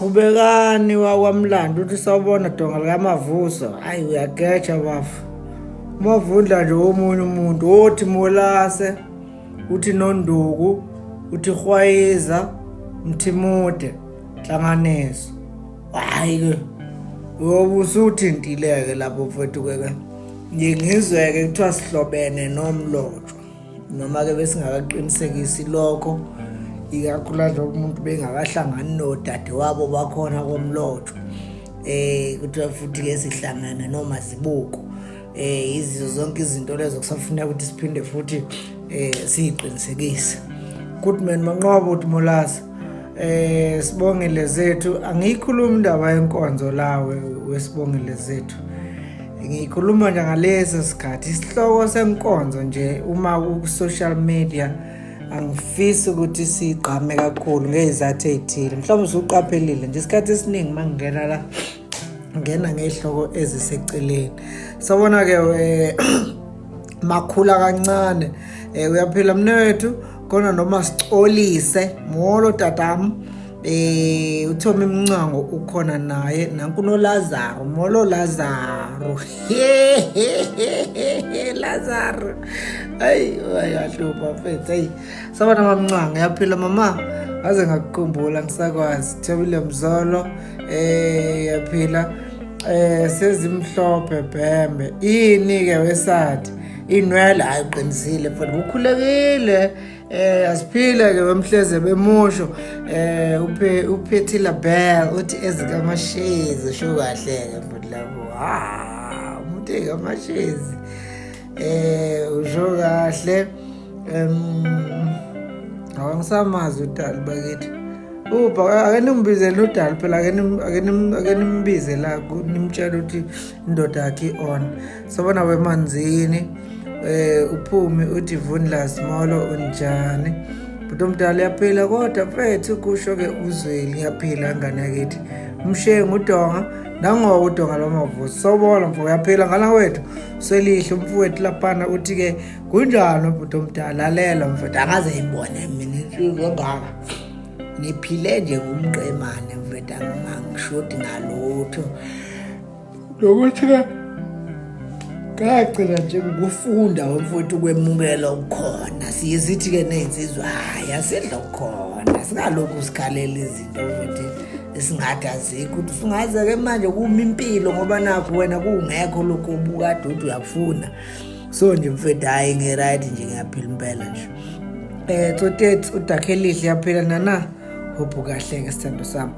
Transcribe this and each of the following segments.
Qhubekani wakwamlando uthi sawubona donga likaMavuso. Hayi uyageja bafo. Umavundla nje womunye umuntu othi molase uthi nonduku uthi hwayiza mthimude hlanganiso. Hayi ke uyobe usuthintile-ke lapho mfowethu ke ke ngizwe-ke kuthiwa sihlobene nomlotshwa. Noma-ke besingakaqinisekisi lokho ikakhulukazi umuntu bengakahlangani nodadewabo bakhona komlotshwa kuthiwa futhi-ke sihlangane nomazibuko izizo zonke izinto lezo kusafuneka ukuthi siphinde futhi siyiqinisekise. Goodman Manqoba uthi Molaza sibongile zethu angiyikhulumi indaba yenkonzo lawe wesibongile zethu. Ngikhuluma nje ngaleso sikhathi isihloko senkonzo nje uma ku-social media angifisi ukuthi sigqame kakhulu ngey'zathu ey'thile mhlawumbe usuqaphelile nje isikhathi esiningi uma ngingena la ngena ngey'hloko eziseceleni. Sawubona-ke makhula kancane uyaphila mnewethu khona noma sicolise molo tatam. uThommy Mncwango ukhona naye nanku noLazaro molo Lazaro Lazaro hayi uyahlupha mfethu hey sabona mamncwango yaphila mama aze ngakukhumbula ngisakwazi Thobile Mzolo yaphila sezimhlophe bhembe ini ke wesathi inwele hayi uqinisile futhi kukhulekile asiphile ke wemhleze bemusho uphe uphethila bell uthi ezikamashezi sho kahle ke futhi lapho ah umuntu ekamashezi usho kahle awangisamazi udali bakithi ubha ake nimbizele udali phela ake nimbize la nimtshele ukuthi indoda yakhe i-on. Sabona wemanzini uphume uthi Vundlas molo unjani bhuti omdala uyaphila kodwa mfethu kusho ke uzweli ngiyaphila ngane yakithi umshengu udonga nangoba udonga lwamavuso sawubona mfo uyaphila ngana wethu selihle umfowethu laphana uthi ke kunjani bhuti omdala lalela mfethu angaze ngibone mina insizwa engaka ngiphile nje ngumqemane mfethu angishodi ngalutho nokuthi-ke ngagcina nje ngikufunda mfowethu ukwemukela okukhona siye sithi-ke ney'nsizwa hhayi asidla okukhona singalokhu sikhalela izinto futhi esingathi azikho ukuthi usungaze-ke manje kuma impilo ngoba nakho wena kungekho lokhu obukade uthi uyakufuna so nje mfethu hhayi ngi-right nje ngiyaphila impela nje Tsotetsi uDakhelihle yaphila nana hope kahle ke sithando sami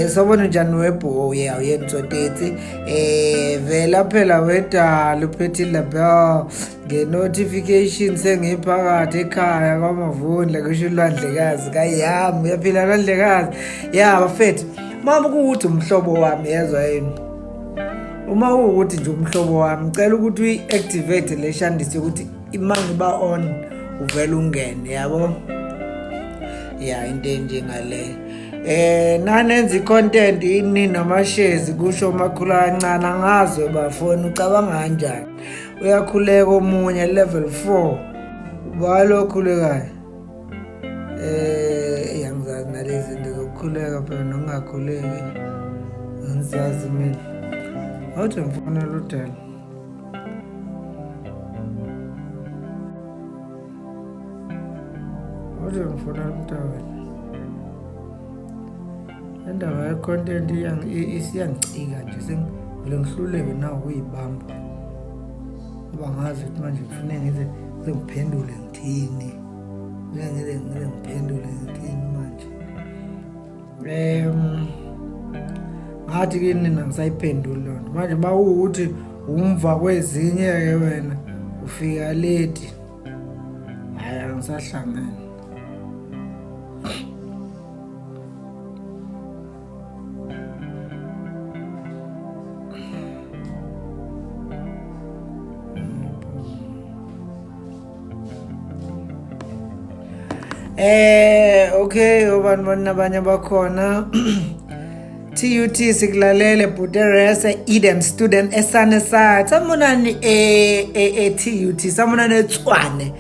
sawubona njani webho yeah uyena Tsotetsi vela phela wedala uphethe label nge-notification sengiphakathi ekhaya kwaMavundla kusho ulwandlekazi kayami uyaphila lwandlekazi ya bafethu mama kuwukuthi umhlobo wami yezwa yini uma kuwukuthi nje umhlobo wami ngicela ukuthi uyi-activate le shandisi yokuthi ima ngiba on uvele ungene yabo ya into enjengale nanenza i-content ini namashezi kusho umakhulu kancane angazwe bafoni ucabanga kanjani uyakhuleka omunye level 4 ubalo okhulekayo angizazi nalezi zinto zokukhuleka phela nokungakhuleki angizazi mina awuthi ngifonela udala Kodwa ngifuna umntwana. Indaba ye-content isiyangicika nje sengivele ngihluleke na ukuyibamba. Ngoba ngazi ukuthi manje kufuneka ngize ngiphendule ngithini. Ngeke ngize ngiphendule ngithini manje. Ngathi kini nina ngisayiphenduli loo nto. Manje uma kuwukuthi umva kwezinye-ke wena ufika late. Hhayi angisahlangene. Okay obani bani abanye abakhona TUT sikulalele Buterese Eden student eSunnyside sanibonani e TUT sanibonani eTshwane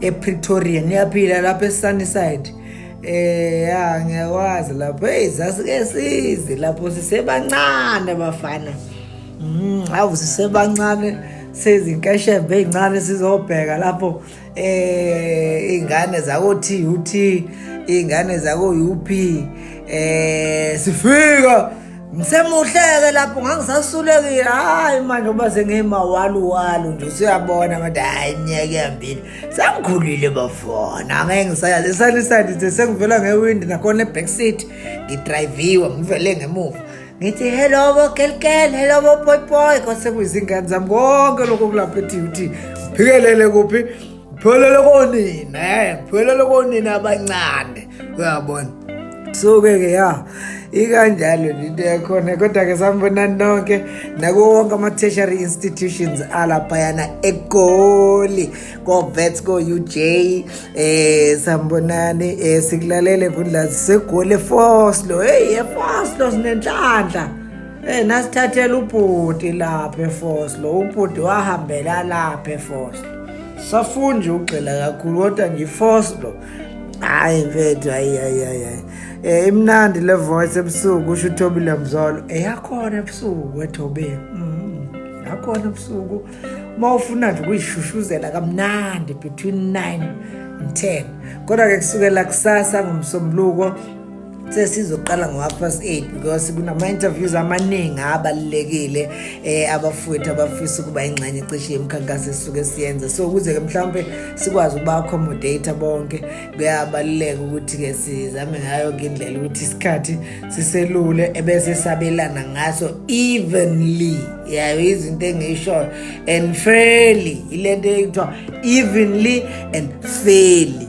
ePretoria niyaphila lapha eSunnyside. Ya ngiyakwazi lapho. Hey, sasike size lapho sisebancane abafana. Awu sisebancane sezinkeshembe ey'ncane sizobheka lapho iy'ngane zako-TUT, iy'ngane zako-UP. Sifika ngisemuhleke lapho ngangisasulekile. Hayi manje ngoba sengimawaluwalu nje usuyabona manje, hhayi iminyaka ihambile, sengikhulile bafona, angeke ngisayazi. Esunnyside nje sengivela ngewindi nakhona e-back seat ngidrayiviwe, ngivele ngemuva ngithi hello bokelkel, hello bopoypoy, kwase kuyizingane zami konke lokho kulapho ethi ngiphikelele kuphi, ngiphelele konina, ngiphelele konina abancane, uyabona. So-ke ke ya ikanjalo nje into yakhona, kodwa-ke sanibonani nonke nakuwo wonke ama-tertiary institutions alaphayana eGoli, ko-Wits, ko-UJ. Sanibonani, sikulalele Vundlazi seGoli eFoslo. Hey, eFoslo sinenhlanhla. Nasithathela ubhuti lapha eFoslo, ubhuti wahambela lapha eFoslo. Safuna nje ukugxila kakhulu kodwa nje iFoslo, hayi mfethu, hayi hayi hayi hayi. Imnandi le voice ebusuku, kusho uThobile Mzolo. Eyakhona ebusuku wethobe. Yakhona ebusuku. Uma ufuna nje ukuyishushuzela kamnandi between 9 and 10. Kodwa ke kusukela kusasa ngomsombuluko sesizoqala ngo-8:30 because kunama-interviews amaningi abalulekile, abafowethu abafisa ukuba ingxenye cishe yemikhankaso esisuke siyenza. So ukuze-ke mhlawumpe sikwazi ukuba-accommodate bonke, kuyabaluleka ukuthi-ke sizame ngayo yonke indlela ukuthi isikhathi siselule ebese sabelana ngaso evenly. Yayo izinto engiyishoyo and fairly, ile nto ekuthiwa evenly and fairly.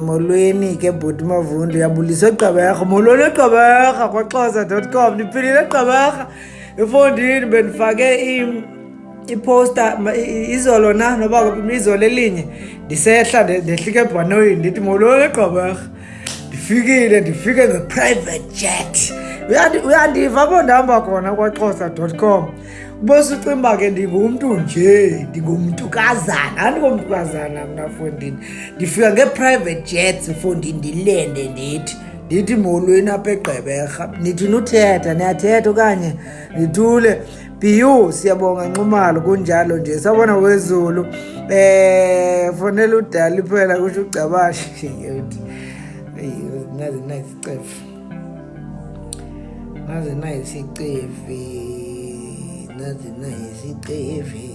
Molweni ke bhuti Mavundu, uyabulisa eGqeberha. Molweni eGqeberha kwaxhosa.com, niphilile eGqeberha? Efondini benifake iposter izolo na noba izolo elinye, ndisehla ndehlika ebhanoyini ndithi molweni eGqeberha, ndifikile, ndifike nge-private jet. Uyandiva apho ndihamba khona kwaxhosa.com, ubosucimba ke ndingumntu nje, ndingumntukazana, andingomntukazana mna fondini. Ndifika ngee-private jets fondini, ndilende ndithi molweni apha eGqeberha. Nithi nuthetha, niyathetha okanye nithule? Bu siyabonga Nxumalo, kunjalo nje sabona wezulu. Fonela udali phela, kusho uGcabashe. Uthi nazi nayisicefe, nazi nayisicefe, nazi nayisicefe,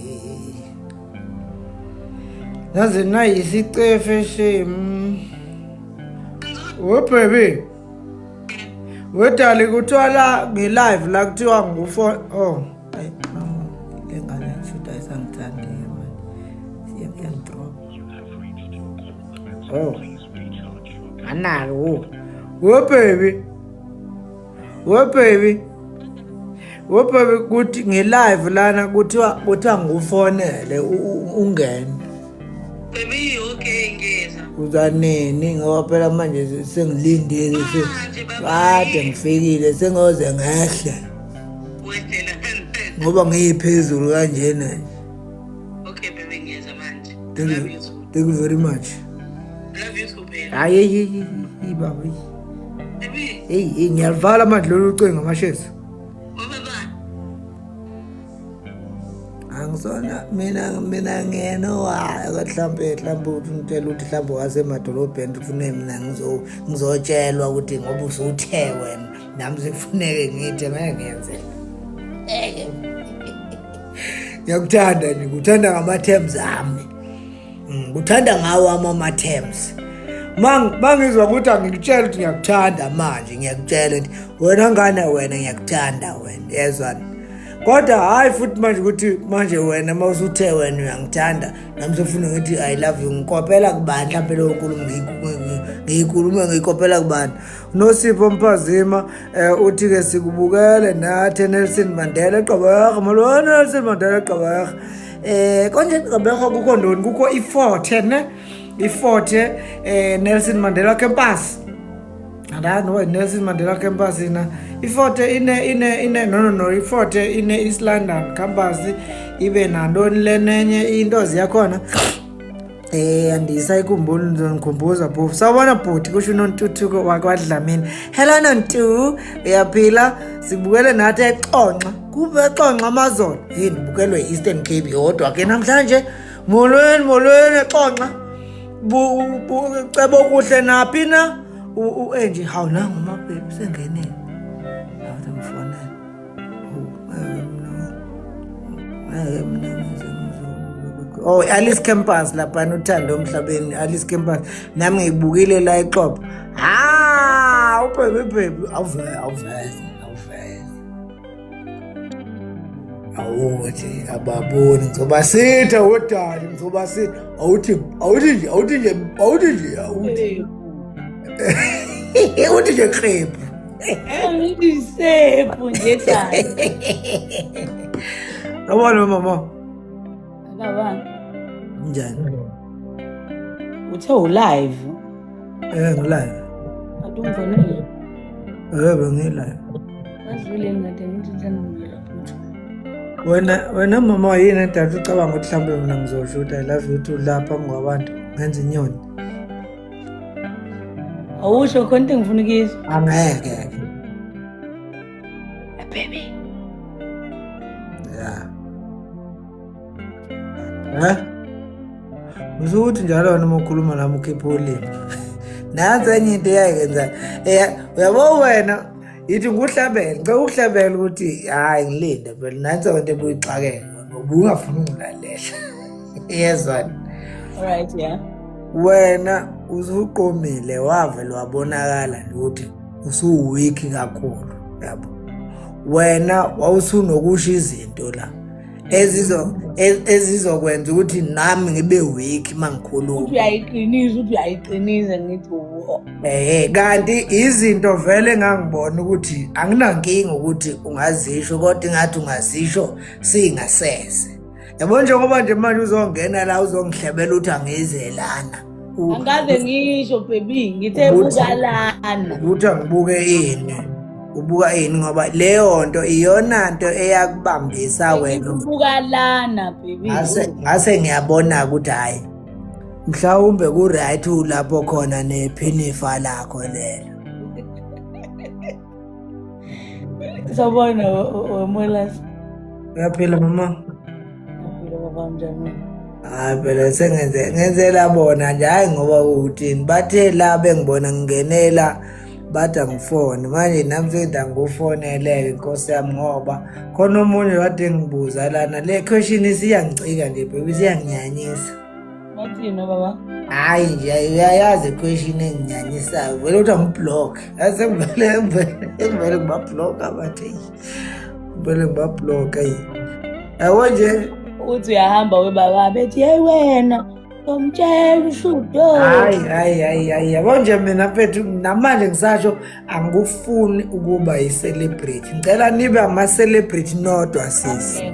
nazi nayisicefe shame. Wo baby, wedali kuthiwa la ngi-live la kuthiwa ngufo. Oh ayi, le ngane shuthi ayisangithandi manje, iyangidrop. Oh analo wo. Wo baby, wo baby, wo baby, kuthi ngi-live lana kuthiwa ngufonele ungene. Baby, okay, ngiyeza. Uza nini? Ngoba phela manje sengilindile. Manje, baba. Kade ngifikile, sengoze ngehle. Wehlela. Ngoba ngiyiphezulu kanjena nje. Okay baby, ngiyeza manje. Thank Love you. you too. Thank you very much. Love you too, baby. Hayi, hey hey hey baba, hey. Baby, Hey hey, ngiyalivala manje lolu cingo amashezi. baba. Angisona mina ngiyena wayo, mhlambe uthi umtshela ukuthi mhlambe wasemadolobheni, kufuneke mina ngizotshelwa ukuthi ngoba usuthe wena nami sekufuneke ngithe ngeke ngiyenze. Ngiyakuthanda nje, ngikuthanda ngama-terms ami. Ngikuthanda ngawo ama-terms. Mangizwa ukuthi angikutshela ukuthi ngiyakuthanda manje, ngiyakutshela ukuthi wena ngane, wena ngiyakuthanda wena, yezwana. Kodwa hhayi futhi manje ukuthi manje wena uma usuthe wena uyangithanda nami sefuna ngithi I love you, ngikopela kubani? Mhlawumpe leyo nkulumo ngiyikhulume ngiyikopela kubani? Nosipho Mphazima uthi-ke sikubukele nathi Nelson Mandela eGqeberha. Molweni Nelson Mandela eGqeberha. Konje eGqeberha kukho ntoni? Kukho iFort Hare ne, iFort Hare Nelson Mandela campus. Andazi noba Nelson Mandela campus ina iFort Hare ine no iFort Hare ine East London campus, ibe nantoni lenenye into ziyakhona. Eh andisayikhumbuli ngizonikhumbuza phofu. Sawubona bhuti kusho uNontuthuko wakwaDlamini. Hello Nontu, uyaphila? Sibukele nathi eXonxa. Kube eXonxa amazolo. Hey nibukelwe i-Eastern Cape yodwa ke namhlanje. Molweni molweni eXonxa. Cebo kuhle naphi na? U-Angie hawu nangu umabhebhi sengenile. Hawu ngifonela. Oh Alice Campus lapha uthando emhlabeni Alice Campus nami ngiyibukile la exopo ha ubhebe bhebe awuvele awuvele awuvele awuthi ababoni ngizobasitha wodali ngizobasitha awuthi awuthi nje awuthi nje awuthi nje awuthi uthi nje qephu Angithi nje tata. Yabona mama. Baba. Njani? Uthe u live. Eh ngi live. Ade ungifonele. Eh bengi live. Bazwile ngade ngithi ngila futhi. Wena wena mama yini edala ucabanga ukuthi mhlawumbe mina ngizosho ukuthi I love you too lapha ngwabantu ngenza inyoni. Awusho khona into engifuna ukuyizwa. Angeke. Baby. Yeah. Eh? Usukuthi njalo wena uma ukhuluma nami ukhipha ulimi. Nansi enye into eyayenza. Eh uyabo wena yithi ngikuhlabele, ngicela ukuhlabela ukuthi hayi ngilinde phela nansi into ebuyixakeka ngoba ungafuni ungilalela. Yezwa. All right, yeah. Wena usuqomile wavele wabonakala nje ukuthi usuwiki kakhulu yabo. Wena wawusunokusho izinto la ezizo ezizokwenza ukuthi nami ngibe weak mangikhuluma. Uthi uyayiqinisa, uthi uyayiqinisa ngithi wo. Eh kanti izinto vele ngangibona ukuthi anginankinga ukuthi ungazisho kodwa ingathi ungazisho singasese. Yabo njengoba nje manje uzongena la uzongihlebela ukuthi angize lana. Angikaze ngisho baby ngithe buka lana. Ukuthi angibuke ini. Ubuka ini ngoba leyo nto iyona nto eyakubambisa wena. Ubuka lana baby. Ngase ngase ngiyabona ukuthi hayi mhlawumbe ku right ulapho khona nephinifa lakho lelo. Sawubona wemolas. Uyaphila mama? Uyaphila baba njani? Hayi phela sengenze ngenzela bona nje hayi ngoba uthini bathe la bengibona ngingenela bathi angifone manje nami sengithi angikufoneleke inkosi yami ngoba khona omunye kade ngibuza lana le question isiyangicika nje baby isiyanginyanyisa. Bathini baba? Hayi nje uyayazi i-question enginyanyisayo vele uthi angiblock yase ngivele ngivele ngibablock abathi ngivele ngibablock eyi yabo nje uthi uyahamba webaba bethi hey wena ngomtshela ushudo hayi hayi hayi hayi yabo nje mina mfethu namanje ngisasho angikufuni ukuba yi-celebrity ngicela nibe ama-celebrity nodwa sisi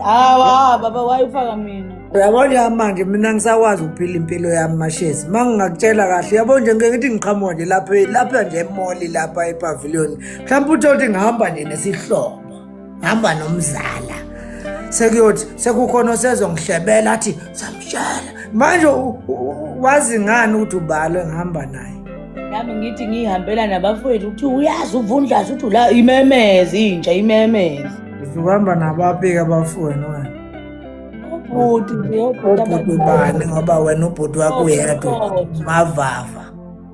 hawa baba wayifaka mina uyabona nje manje mina ngisakwazi ukuphila impilo yami mashezi uma ngingakutshela kahle uyabona nje ngike ngithi ngiqhamuka nje lapha lapha nje emoli lapha epavilion mhlawumbe uthole ukuthi ngihamba nje nesihlobo ngihamba nomzala sekuyothi sekukhona osezongihlebela athi samtshela manje wazi ngani ukuthi ubalo engihamba naye nami ngithi ngihambela nabafowethu ukuthi uyazi uvundlazi uthi la imemeze intsha imemeze usuhamba nabaphi-ke abafowenu wena ubhuti nje ubhuti bani ngoba wena ubhuti wakho uyedwa mavava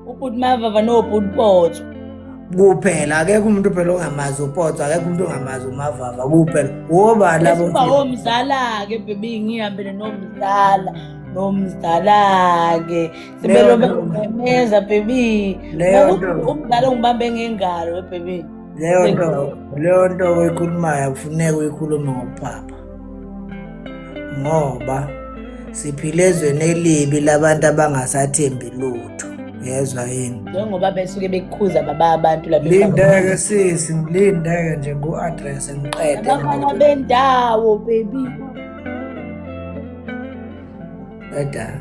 ubhuti mavava nobhuti potso kuphela akekho umuntu phela ongamazi upotso akekho umuntu ongamazi umavava kuphela woba labo Uba womzala-ke bhebi ngihambele nomzala nomzala-ke sibelo bememeza bhebi umzala ungibambe ngengalo bhebi leyo nto leyo nto oyikhulumayo akufuneki uyikhulume ngokuphapha ngoba siphila ezweni elibi labantu abangasathembi lutho yezwa yini njengoba besuke bekukhuza baba abantu laba lindeke sisi ngilindeke nje ngu-address ngiqede abafana bendawo baby qeda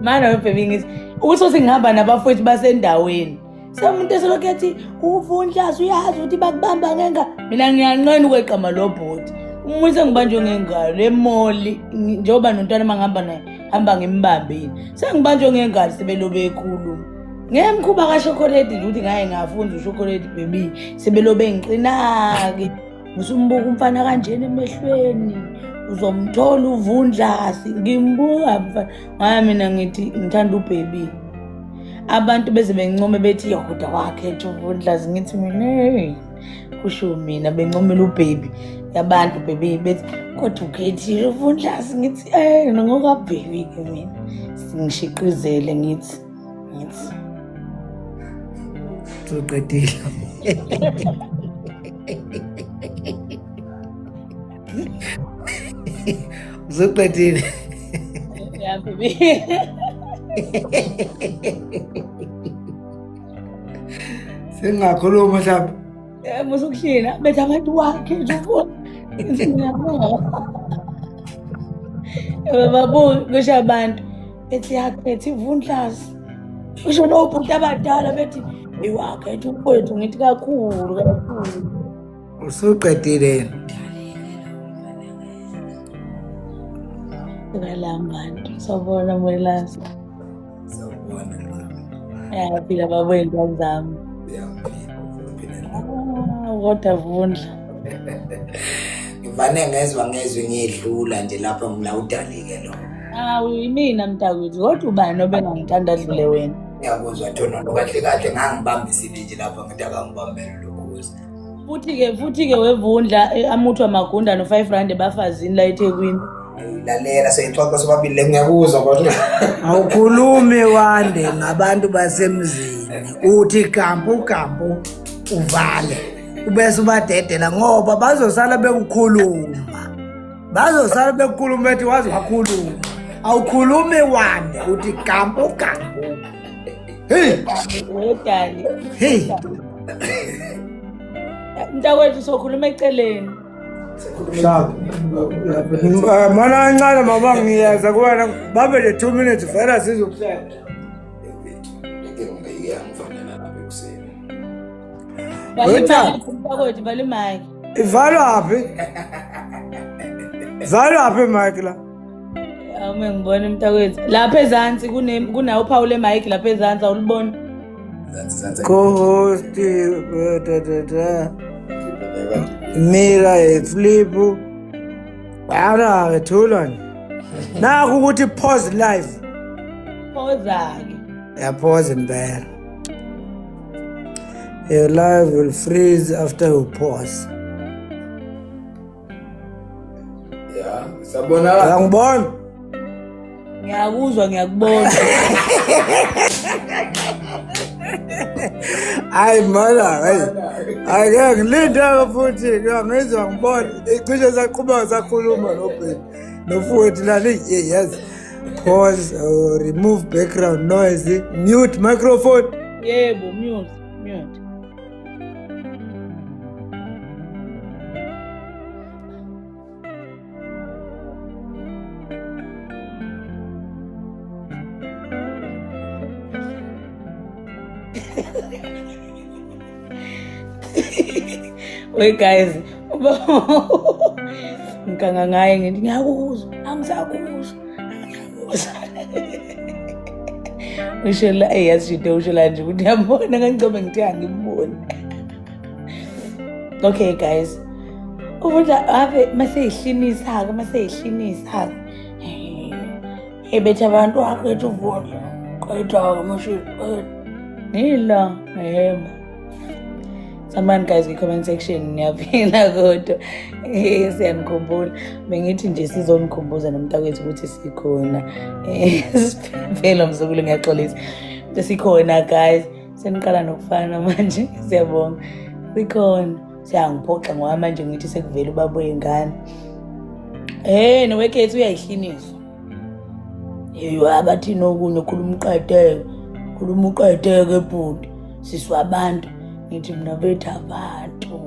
mana baby ngithi ukuthi uthi ngihamba nabafowethu basendaweni Semuntu eselokhu ethi uvundlazi uyazi ukuthi bakubamba ngenga. Mina ngiyanqena ukweqama lo bhuti. Uma sengibanjwe ngengalo emoli njengoba nontwana uma ngihamba naye hamba ngimbambile. Sengibanjwe ngengalo sebelobe ekhuluma. Ngemkhuba kashokoledi nje ukuthi ngaye ngafunza ushokoledi baby sebelobe ngiqina-ke. Usumbuka umfana kanjena emehlweni uzomthola uvundlasi ngimbuka mfana ngaya mina ngithi ngithanda ubhebi abantu beze bencome bethi yokuda wakhetha uvundlasi ngithi mina kusho mina bencomela ubhebi yabantu bhebi bethi kodwa ukhethile uvundlasi ngithi eh ngokabhebi ke mina singishiqizele ngithi ngithi Usuqedile. Usuqedile. Yeah, baby. Sengakhuluma mhlawumbe. Eh, musukuhlina bethi abantu wakhe nje ubona. Ngiyabonga. Babu kusho abantu bethi yakhetha ivundlazi. Kusho nobhuti abadala bethi iwakhetha umfowethu ngithi kakhulu kakhulu. Usuqedile yini? Salam bantu. Sawubona Mwelase. Sawubona mama. Yaphila baba wey'ntwana zami. Uyaphila, uphila. Ah, kodwa vundla. Ngivane ngezwa ngezwi ngidlula nje lapha mina udalike lo. Hawu yimina mntakwethu kodwa ubani obengangithanda adlule wena. Ngiyakuzwa Thonono kahle kahle ngangibambisile nje lapha ngithi akangibambele lokhuza. Futhi-ke futhi-ke wevundla amuthwa amagunda no-5 rand ebafazini la eThekwini. Lalela seyixoxa sobabili le ngiyakuzwa kodwa. Awukhulumi wande ngabantu basemzini. Uthi gampu gampu uvale. Ubese ubadedela ngoba bazosala bekukhuluma. Bazosala bekukhuluma bethi waze wakhuluma. Awukhulumi wande uthi gampu gampu. Hey, Wedali. hey. Mntakwethu sokhuluma eceleni. Sharp. Mana kancane mama ngiyeza kuwena babe le 2 minutes vele sizokuhleka. Ngeke ngibeke ngifanele lapha ekuseni. Wetha. Mntakwethu bale mic. Ivalwa phi? Ivalwa phi mic la? Awume ngibona mntakwethu. Lapha ezansi kune kunawo uphawu le mic lapha ezansi awuliboni. Zansi zansi. Co-host da da da. Mira flip. Ara ke thula nje. Naku ukuthi pause live. Phoza-ke. Yapause impela. Your live will freeze after you pause. Ya, sabonakala. Uyangibona? Ngiyakuzwa ngiyakubona. Hayi mana, hayi. Hayi ke ngilinde futhi ngiyangizwa ngibona. Icishe saqhubeka sakhuluma noBheki. Nofowethu lana yes. Pause or remove background noise, mute microphone. Yebo, mute, mute. Wait guys, ngikanga ngaye ngithi ngiyakuzwa, angisakuzwa, angiyakuzwa. Usho la, eh yazi shide usho la nje ukuthi uyambona ngangicobe ngithi angimboni. Okay guys. Ubudla ave maseyihlinisa-ke maseyihlinisa-ke. Ebethe abantu akhetha uvundla. Qeda-ke mashini qeda. Nila yebo. Samani guys kwi-comment section niyaphila kodwa siyanikhumbula. Bengithi nje sizonikhumbuza nomntakwethu ukuthi sikhona. Siphela mzukulu ngiyaxolisa. Sikhona guys. Seniqala nokufana manje siyabonga. Sikhona. Siyangiphoxa ngoba manje ngithi sekuvele ubaba wey'ngane. Eh nowekhethi uyayihliniswa. Yeyo abathini okunye khuluma uqedeke. Khuluma uqedeke bhuti. Sisi wabantu. Ngithi mina bethu abantu.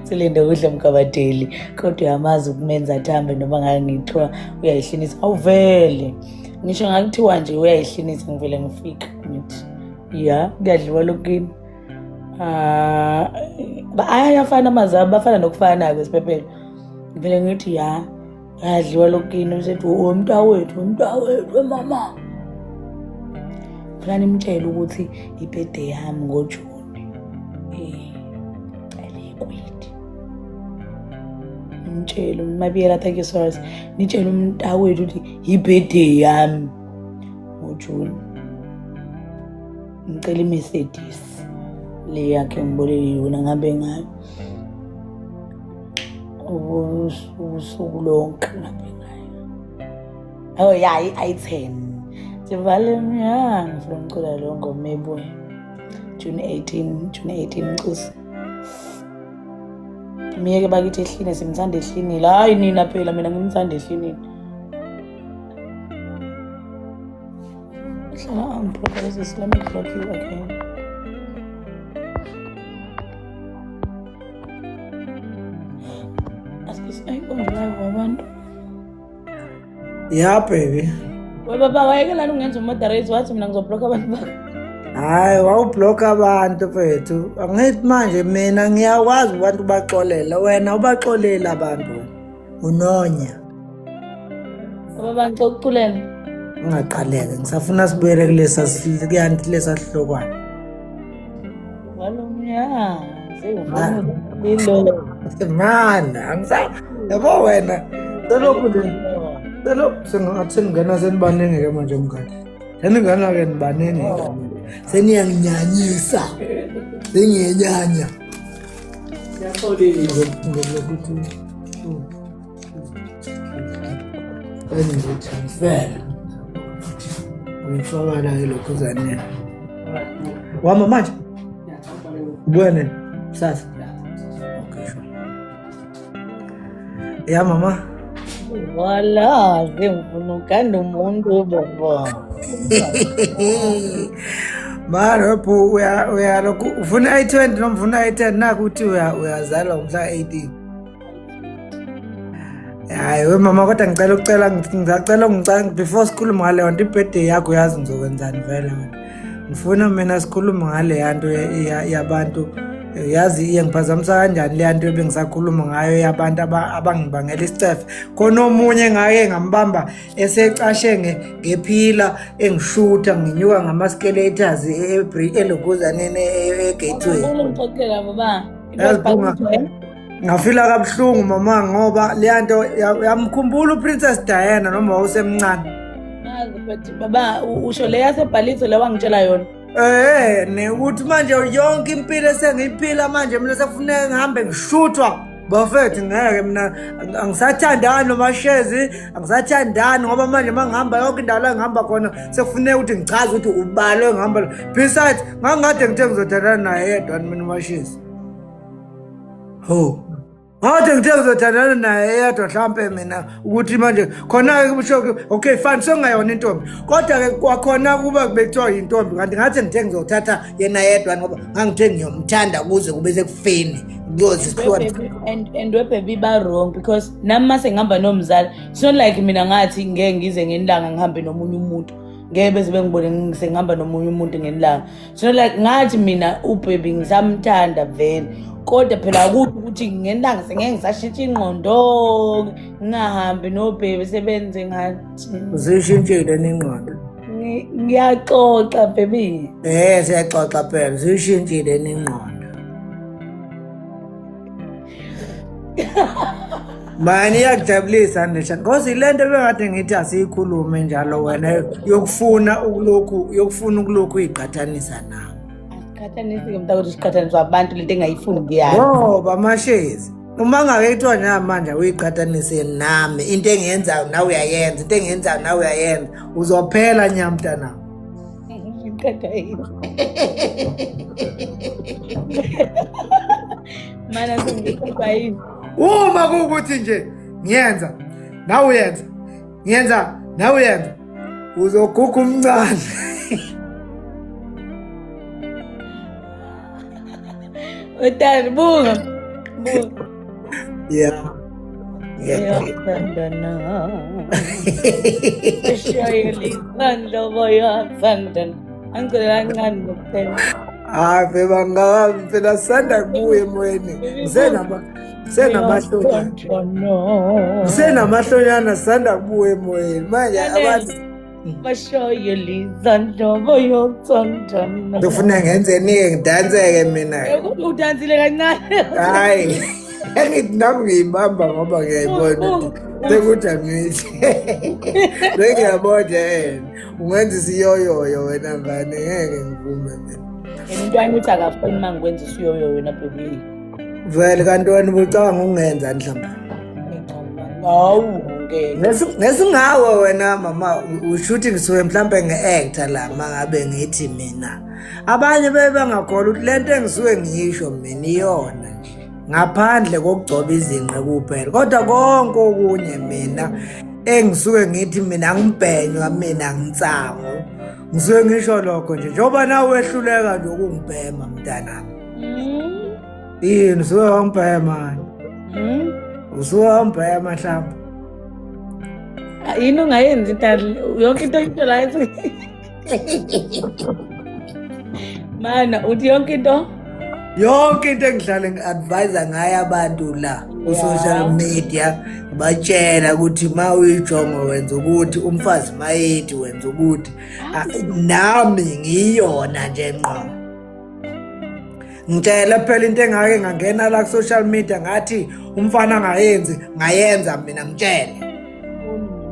Silinde kudla mgabadeli kodwa uyamazi ukumenza athambe noma ngabe ngithiwa uyayihlinisa awuvele ngisho ngakuthiwa nje uyayihlinisa ngivele ngifike ngithi ya kuyadliwa lokini. Ah, Ayafana amazwi abo, bafana nokufana-ke siphephelo. Ngivele ngithi ya, yadliwa lokini usethi womntawethu, womntawethu, wemama. Ngifuna nimtshele ukuthi ibhede yami ngoJuni. Eh, cela ikwidi. Nimtshele uMabiyela, thank you so much. Nitshele umntawethu ukuthi ibhede yami ngoJuni. Ngicela iMercedes le yakhe ngiboleke yona ngihambe ngayo. Usuku lonke ngihambe ngayo. Oh ya, i-i10. Sivale ya, ngifuna ngicula leyo ngoma ebuya. June 18, June 18 mcusi. Miyeke bakithi ehline simthanda ehlinile. Hayi nina phela mina ngimthanda ehlinile. Hlala angiblock this, let me block you again. Asikisi ayikho live wabantu. Ya baby. We baba wayekelani ungenza umoderator wathi mina ngizoblock abantu bakho. Hayi wawublock abantu mfethu. Angithi manje mina ngiyakwazi abantu baxolele wena ubaxolele abantu wena. Unonya. Baba ngicela ukuculela. Ungaqaleke ngisafuna sibuyele kulesa kuyanti lesa sihlokwana. Man, angisa yabo wena selokhu nje selokhu sengathi seningena senibaningi ke manje mngani. Seningena ke nibaningi ke. Seniyanginyanyisa. Sengiyenyanya. Siyaxolisa ngokuthi engizotransfer. Uyifaka la elokhuzaneni. Wama manje? Ubuya nini? Kusasa? Okay, sure. Ya mama. Wala, ngifuna ukanda umuntu baba. Mara phu uya uya lokhu ufuna i20 noma ufuna i10 naku uthi uya uyazalwa ngomhla 18. Hayi we mama kodwa ngicela ukucela ngisacela ungicela before sikhulume ngaleyo nto ibirthday yakho uyazi ngizokwenzani vele wena. Ngifuna mina sikhulume ngale nto yabantu yazi iye ngiphazamisa kanjani le nto ebengisakhuluma ngayo yabantu abangibangela isicefe. Khona omunye ngake ngambamba esecashe ngephila engishutha nginyuka ngama-skeleters elokuzaneni e-gateway. Ungixoxela baba. Yazi Phunga, ngafila kabuhlungu mama ngoba leya nto yamkhumbula uPrincess Diana noma wawusemncane. Ngazi but baba usho le yasebhaliso le wangitshela yona. Eh ne ukuthi manje yonke impilo esengiyiphila manje mina sekufuneka ngihambe ngishuthwa bafethu ngeke mina angisathandani nomashezi angisathandani ngoba manje uma ngihamba yonke indawo la ngihamba khona sekufuneka ukuthi ngichaze ukuthi ubalo engihamba besides ngangikade ngithe ngizothandana naye yedwa mina umashezi Ho. Ngathi ngithe ngizothandana naye yedwa mhlampe mina ukuthi manje khona-ke kusho okay fine sengingayona intombi kodwa-ke kwakhona kuba bekuthiwa yintombi kanti ngathi ngithe ngizothatha yena yedwa ngoba ngangithe ngiyomthanda kuze kube sekufeni kuyoze sihlukane and webaby ba-wrong because nami mase ngihamba nomzali it's not like mina ngathi ngeke ngize ngelanga ngihambe nomunye umuntu ngeke beze bengibone sengihamba nomunye umuntu ngelanga so like ngathi mina ubaby ngisamthanda vele kodwa phela akuthi ukuthi ngelanga sengeke ngisashintsha ingqondo ngingahambi nobhebi sebenze ngathi Zishintshile nengqondo. Ngiyaxoxa baby. Eh siyaxoxa phela zishintshile nengqondo. Mani iyakujabulisa Nisha because ile nto ebengade ngithi asiyikhulume njalo wena yokufuna ukulokhu yokufuna ukulokhu uyiqhathanisa nawe. Asiqhathanisi-ke mntakwethu siqhathaniswa abantu lento engayifuni kuyazi. Ngoba mashezi uma ngake kuthiwa namanje uyiqhathanise nami into engiyenzayo nawe uyayenza into engiyenzayo nawe uyayenza uzophela nya mntanami. Ngiqeda yini? Mana sengiqeda yini? Uma kuwukuthi nje ngiyenza nawe uyenza ngiyenza nawe uyenza uzoguga umncane. Utani buka. Buka. Yeah. Bayathandana. Bashayela isandla bayathandana. Angicela kancane ngokuphela. Hayi phela ngakabi phela sisanda kubuya emoyeni. Ngisenama ngisenamahlonyana. Ngisenamahlonyana sisanda kubuya emoyeni. Manje abantu Bashoyo lizandlobo yothandana. Ngifuna ngenzeni-ke ngidanseke mina. Udansile kancane. Hayi. Engithi nami ngiyibamba ngoba ngiyayibona ukuthi sekuthi angithi. Sengiyabona yena. Ungenza isiyoyoyo wena ngane ngeke ngivume mina. Umntwana uthi akafuni uma ngikwenza isiyoyo wena baby. Vele kanti wena ubucabanga ukungenza mhlawumbe. Hawu ngeke. Ngesingawe wena mama ushuthi ngisuke mhlawumbe nge-actor la mangabe ngithi mina. Abanye bebe bangakholwa ukuthi lento engisuke ngiyisho mina iyona nje. Ngaphandle kokugcoba izinqe kuphela. Kodwa konke okunye mina engisuke ngithi mina ngibhenywa mina ngitsango. Ngisuke ngisho lokho nje njengoba nawe wehluleka nje ukungibhema mntanami. Yini usuke wangibhema? Usuke wangibhema mhlawumbe. Yini ungayenzi into yonke into into la Mana uthi yonke into yonke into engihlale ngi-advise ngayo abantu la ku-social media ngibatshela ukuthi ma uyijongo wenza ukuthi umfazi mayethi wenza ukuthi nami ngiyona nje ngqo ngitshela phela into engake ngangena la ku-social media ngathi umfana angayenzi ngayenza mina ngitshele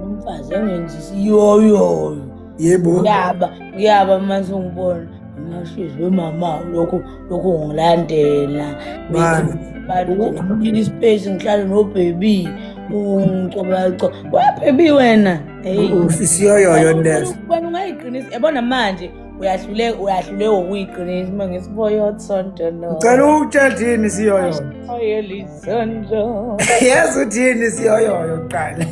umfazi engenzi isiyoyoyo yebo ngiyaba ngiyaba manje ungibona ngasizwe mama lokhu lokhu ngilandela bantu ispace ngihlale no baby ungicobaco wa baby wena hey isiyoyoyo leso wena ungayiqinisa yabona manje uyahluleka uyahluleka ukuyiqinisa uma ngisiboyothonto ngicela ukutshela thini isiyoyoyo yazi uthini isiyoyoyo kuqala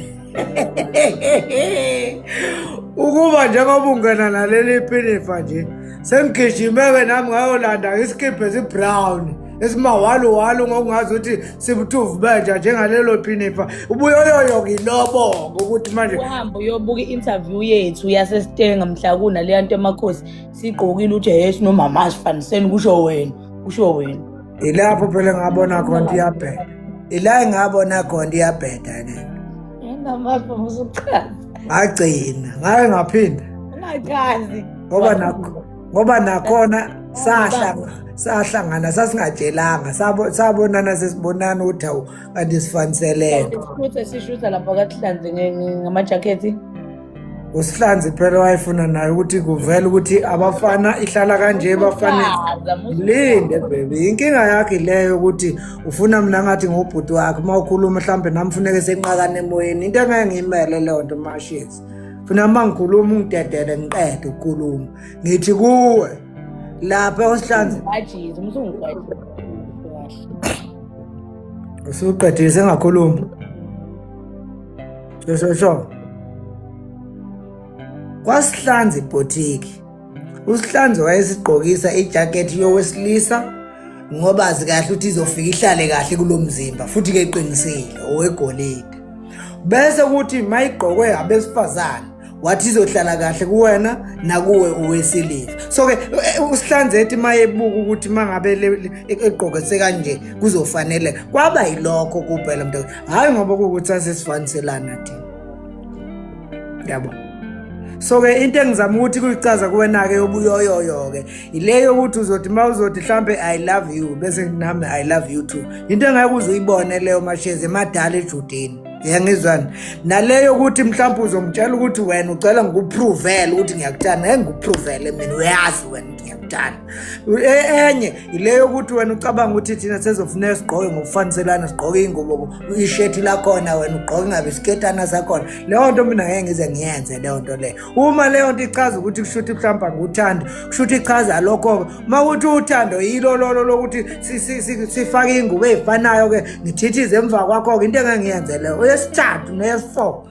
ukuba njengoba ungena naleli phinifa nje sengigijime-ke nami ngayolanda isikibha esibrown esimawaluwalu ngokungazi ukuthi sibuthuvu benja njengalelo phinifa ubuyoyoyo ngilobonga ukuthi manje uhambe uyobuka i-interview yethu yasesitenga mhla kunaleya nto emakhosi sigqokile uthi yesu nomama sifaniseni kusho wena kusho wena Ilapho phela ngabona khona iyabheda. Ila engabona khona iyabheda le. Enamapha usuchaza. Ngagcina, ngaye ngaphinda. Ungachazi. Ngoba nakho ngoba nakhona sahlanga sahlangana sasingatshelanga sabonana sesibonana ukuthi hawu kanti sifaniselene. Sishutha sishutha lapha kathihlanze ngamajakhethi. Usihlanzi phela wayefuna naye ukuthi kuvele ukuthi abafana ihlala kanje bafane linde baby inkinga yakhe leyo ukuthi ufuna mina ngathi ngubhuti wakhe uma ukhuluma mhlawumbe nami funeke senqakane emoyeni into engeke ngiyimele leyo nto mashezi funa uma ngikhuluma ungidedele ngiqede ukukhuluma ngithi kuwe lapha usihlanzi usuqedile sengakhuluma Sho sho. Kwasihlanza ibhotiki. Usihlanzi wayesigqokisa ijacket yowesilisa ngoba azi kahle ukuthi izofika ihlale kahle kulomzimba futhi ke iqinisile owegolide. Bese kuthi mayigqokwe abesifazane wathi izohlala kahle kuwena nakuwe owesilisa. So ke usihlanze ethi mayebuka ukuthi mangabe egqoke sekanje kuzofanele kwaba yilokho kuphela mntu hhayi ngoba kuwukuthi sasesifaniselana thina yabo so-ke into engizama ukuthi kuyichaza kuwena-ke yobuyoyoyo-ke yileyo yokuthi uzothi uma uzothi mhlampe i love you bese nami i love you too into engeke uze uyibone leyo mashezi emadala ejudini yangizwani naleyo ukuthi mhlawumbe uzongitshela ukuthi wena ucela ngikupruvele ukuthi ngiyakuthanda ngeke ngikupruvele mina uyazi wena ukuthi ngiyakuthanda enye yileyo ukuthi wena ucabanga ukuthi thina sezofuneka sigqoke ngokufaniselana sigqoke iy'ngubo ishethi lakhona wena ugqoke ngabe isiketana sakhona leyo nto mina ngeke ngize ngiyenze leyo nto leyo uma leyo nto ichaza ukuthi kusho ukuthi mhlawumbe anguthando kusho ukuthi ichaza lokho-ke uma kuthi uthando yilo lolo lokuthi sifake iy'ngubo ey'fanayo-ke ngithithize emva kwakho-ke into engeke ngiyenze leyo eyesithathu neyesi-four.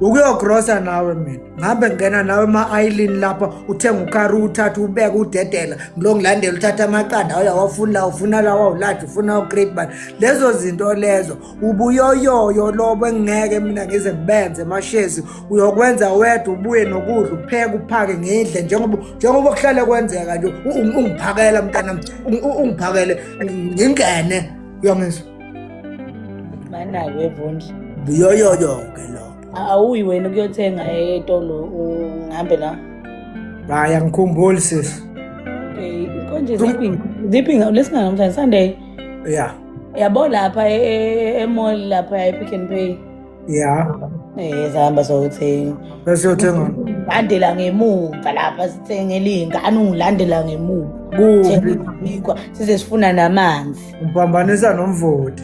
Ukuyogrosa nawe mina ngihambe ngingena nawe ema-ayilini lapha, uthenga ukhari, uthathe ubeke udedela, ngilo ngilandela, uthatha amaqanda awuyawafuni la, ufuna lawa awulaji, ufuna ugrade bani, lezo zinto lezo ubuyoyoyo lobo engingeke mina ngize ngibenze mashezi. Uyokwenza wedwa, ubuye nokudla, upheke, uphake, ngidle njengoba njengoba kuhlale kwenzeka nje, ungiphakela mntanami, ungiphakele ngingene, uyangizwa? Banako evundla. Buyoyoyo-ke lobo. Awuyi wena ukuyothenga etolo, ngihambe la. Hayi, angikhumbuli sisi. Okay, konje ziphi ziphi lesinga namhlanje Sunday? Ya. Yabo lapha e-mall lapha e-Pick n Pay. Ya. Sihamba siyothenga. Bese uyothenga. Landela ngemuva lapha sithengele iy'ngane, ungilandela ngemuva. Kuphi? Thenga size sifuna namanzi. Uphambanisa nomvoti.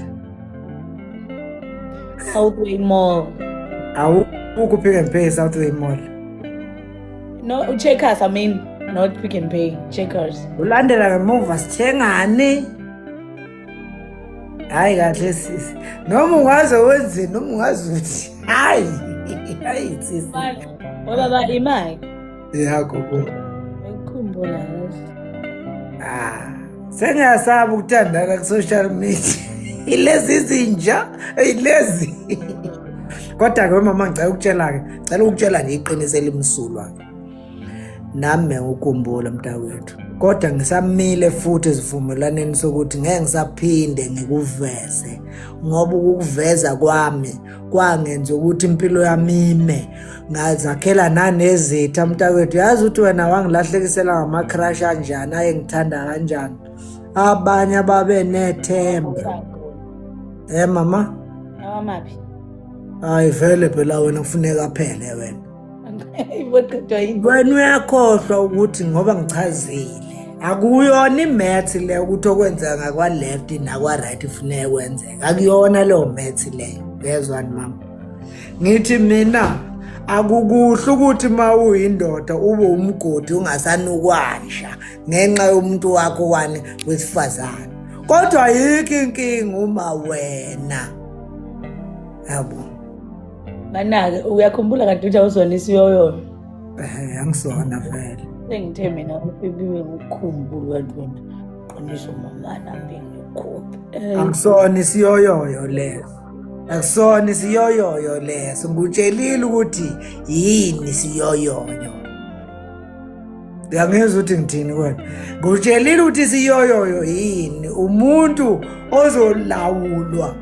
Southway Mall. Awukho Pick n Pay Southway Mall. No, Checkers, I mean, not Pick n Pay, Checkers. Ulandela ngemuva sithengani? Hayi kahle sisi. Noma ungaze wenzeni, noma ungaze uthi hayi. Hayi sisi. Baba imali. Ya gogo. Ngikhumbula yazi. Ah, sengiyasaba ukuthandana ku-social media. Ilezi zinja, ilezi. Kodwa-ke mama ngicela ukutshela-ke, ngicela ukutshela nje iqiniso elimsulwa-ke. Nami ngikukumbula mntakwethu. Kodwa ngisamile futhi esivumelwaneni sokuthi ngeke ngisaphinde ngikuveze, ngoba ukukuveza kwami kwangenza ukuthi impilo yami ime, ngazakhela nanezitha mntakwethu. Yazi ukuthi wena wangilahlekisela ngama-crush anjani, aye ngithanda kanjani, abanye ababenethemba. Mama? Awamaphi? Hayi vele phela wena kufuneka aphele wena. Iboqedwa yini? Wena uyakhohlwa ukuthi ngoba ngichazile akuyona imath le ukuthi okwenzeka ngakwa-left nakwa-right kufuneka kwenzeka, akuyona leyo math leyo. Uyezwani mama? Ngithi mina akukuhle ukuthi uma uyindoda ube umgodi ungasanukwasha ngenxa yomuntu wakho wani wesifazane, kodwa ayikho inkinga uma wena yabo. Manake uyakhumbula kanti ukuthi awuzona isiyoyoyo? Angisona vele. Sengithe mina ubibiwe ngikukhumbula kanti wena qiniso mama nami ngikukhumbula. Angisona isiyoyoyo leso. Akusona isiyoyoyo leso. Ngikutshelile ukuthi yini isiyoyoyo. Uyangizwa ukuthi ngithini kwena? Ngikutshelile ukuthi isiyoyoyo yini, umuntu ozolawulwa.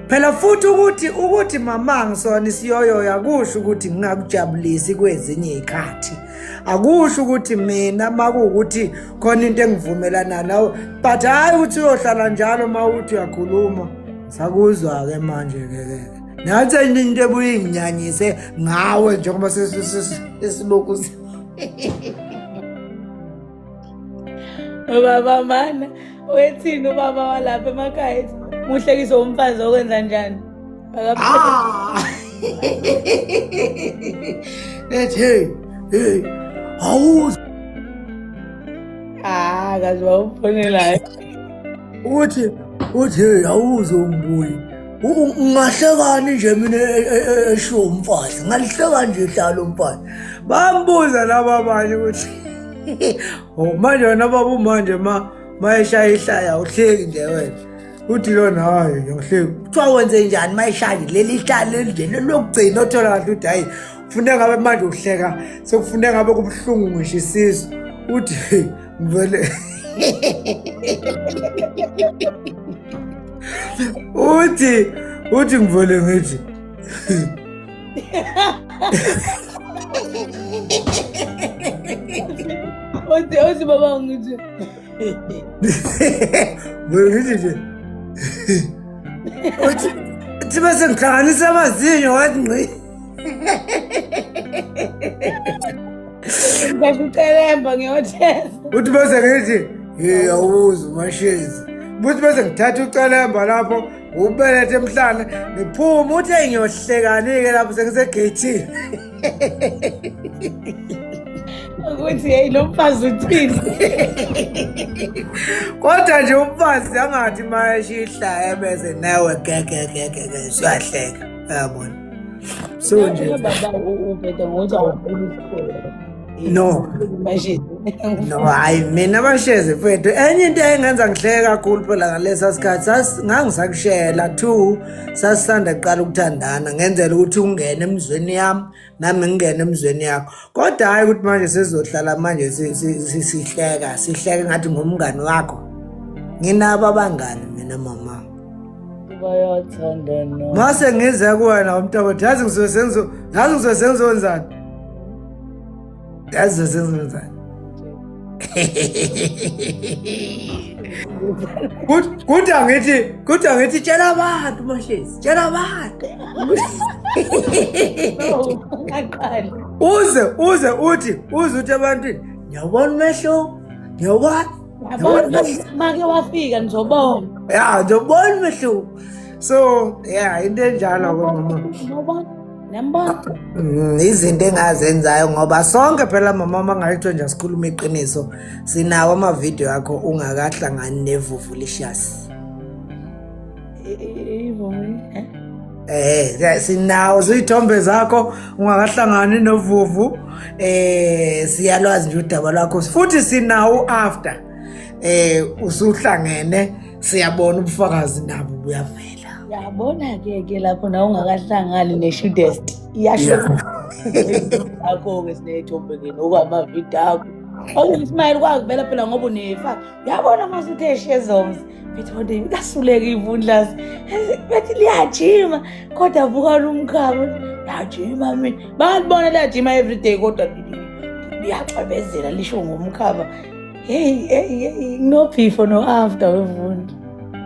Phela futhi ukuthi mama ngisona isiyoyoyo akusho ukuthi ngingakujabulisi kwezinye izikhathi. Akusho ukuthi mina makuwukuthi khona into engivumelana nawe, but hayi ukuthi uyohlala njalo mawuthi uyakhuluma. Sakuzwa ke manje ke ke. Nathi enye into ebuye inginyanyise ngawe njengoba sesilokhu Ubaba mana wethini ubaba walapha emakhaya muhlekise umfazi okwenza njani? Ah! Ethi hey hey awuzi Ah, kazi wawufonelayo. Uthi hey awuzi umbuyi. Ungahlekani nje mina esho umfazi, ngalihleka nje ihlalo umfazi. Bambuza laba abanye ukuthi oh manje wena baba manje mayeshaya ihlaya uhleki nje wena. Uthi lona hayi ngihleki. Kuthiwa wenze njani mayeshaya leli hlala leli nje lokugcina othola kahle uthi hayi kufuneka ngabe manje uhleka sekufuneka ngabe kubuhlungu ngisho isisu. Uthi ngivele uthi ngivele ngithi Uthi baba ngithi ngivele ngithi nje uthi bese ngihlanganisa amazinyo wathi ngqi. Ngiyakucelemba ngiyotheza. Uthi bese ngithi hey awuzi mashezi. Uthi bese ngithatha ucelemba lapho ubelethe emhlane ngiphume uthi ngiyohlekani-ke lapho sengisegeyithini. Ukuthi hey lo mfazi uthini? Kodwa nje umfazi angathi mayeshiya ihlaya bese nawe gegegegege siyahleka. Uyabona? So nje Baba ubheda ngokuthi awufuni isikole. No. Manje. No, hayi mina abashezi mfethu. Enye into engenza ngihleke kakhulu phela ngalesa sikhathi ngangisakushela two sasisanda kuqala ukuthandana ngenzela ukuthi ungene emzweni yami nami ngingene emzweni yakho. Kodwa hayi ukuthi manje sizohlala manje sihleka sihleke ngathi ngumngani wakho. Nginabo abangani mina mama. Bayathandana. Mase ngize kuwena umntakwethu yazi ngizobe sengizo yazi ngizobe sengizowenzani. Yazi senzani? Kuthi angithi, kuthi angithi tshela abantu Mashezi, tshela abantu. Ungaqali. Uze uze uthi, uze uthi ebantwini, ngiyawubona umehluko, ngiyawubona. Yabona make wafika nizobona. Ya, ngiyawubona umehluko. So, yeah, into enjalo ke mama. Ngiyawubona. Niyambona? Izinto engazenzayo ngoba sonke phela mama uma ngayithiwa nje asikhulume iqiniso sinawo amavidiyo akho ungakahlangani nevuvulicious. Ivuvu. Sinawo ziyithombe zakho ungakahlangani novuvu. Siyalwazi nje udaba lwakho futhi sinawo after. Usuhlangene siyabona ubufakazi nabo buyavela. Yabona ke ke lapho nawe ungakahlangani ne-shudest iyasho akho-ke siney'thombe ke nokwamavidiyo akho okuyisimile kwakuvela phela ngoba unefaka uyabona uma usuthe shezongs bethi kodwa lasuleka ivundlazi bethi liyajima kodwa vukani umkhaba liyajima mina bangalibona liyajima everyday kodwa liyacwebezela lisho ngomkhaba. Hey hey hey, no before no after wevunda.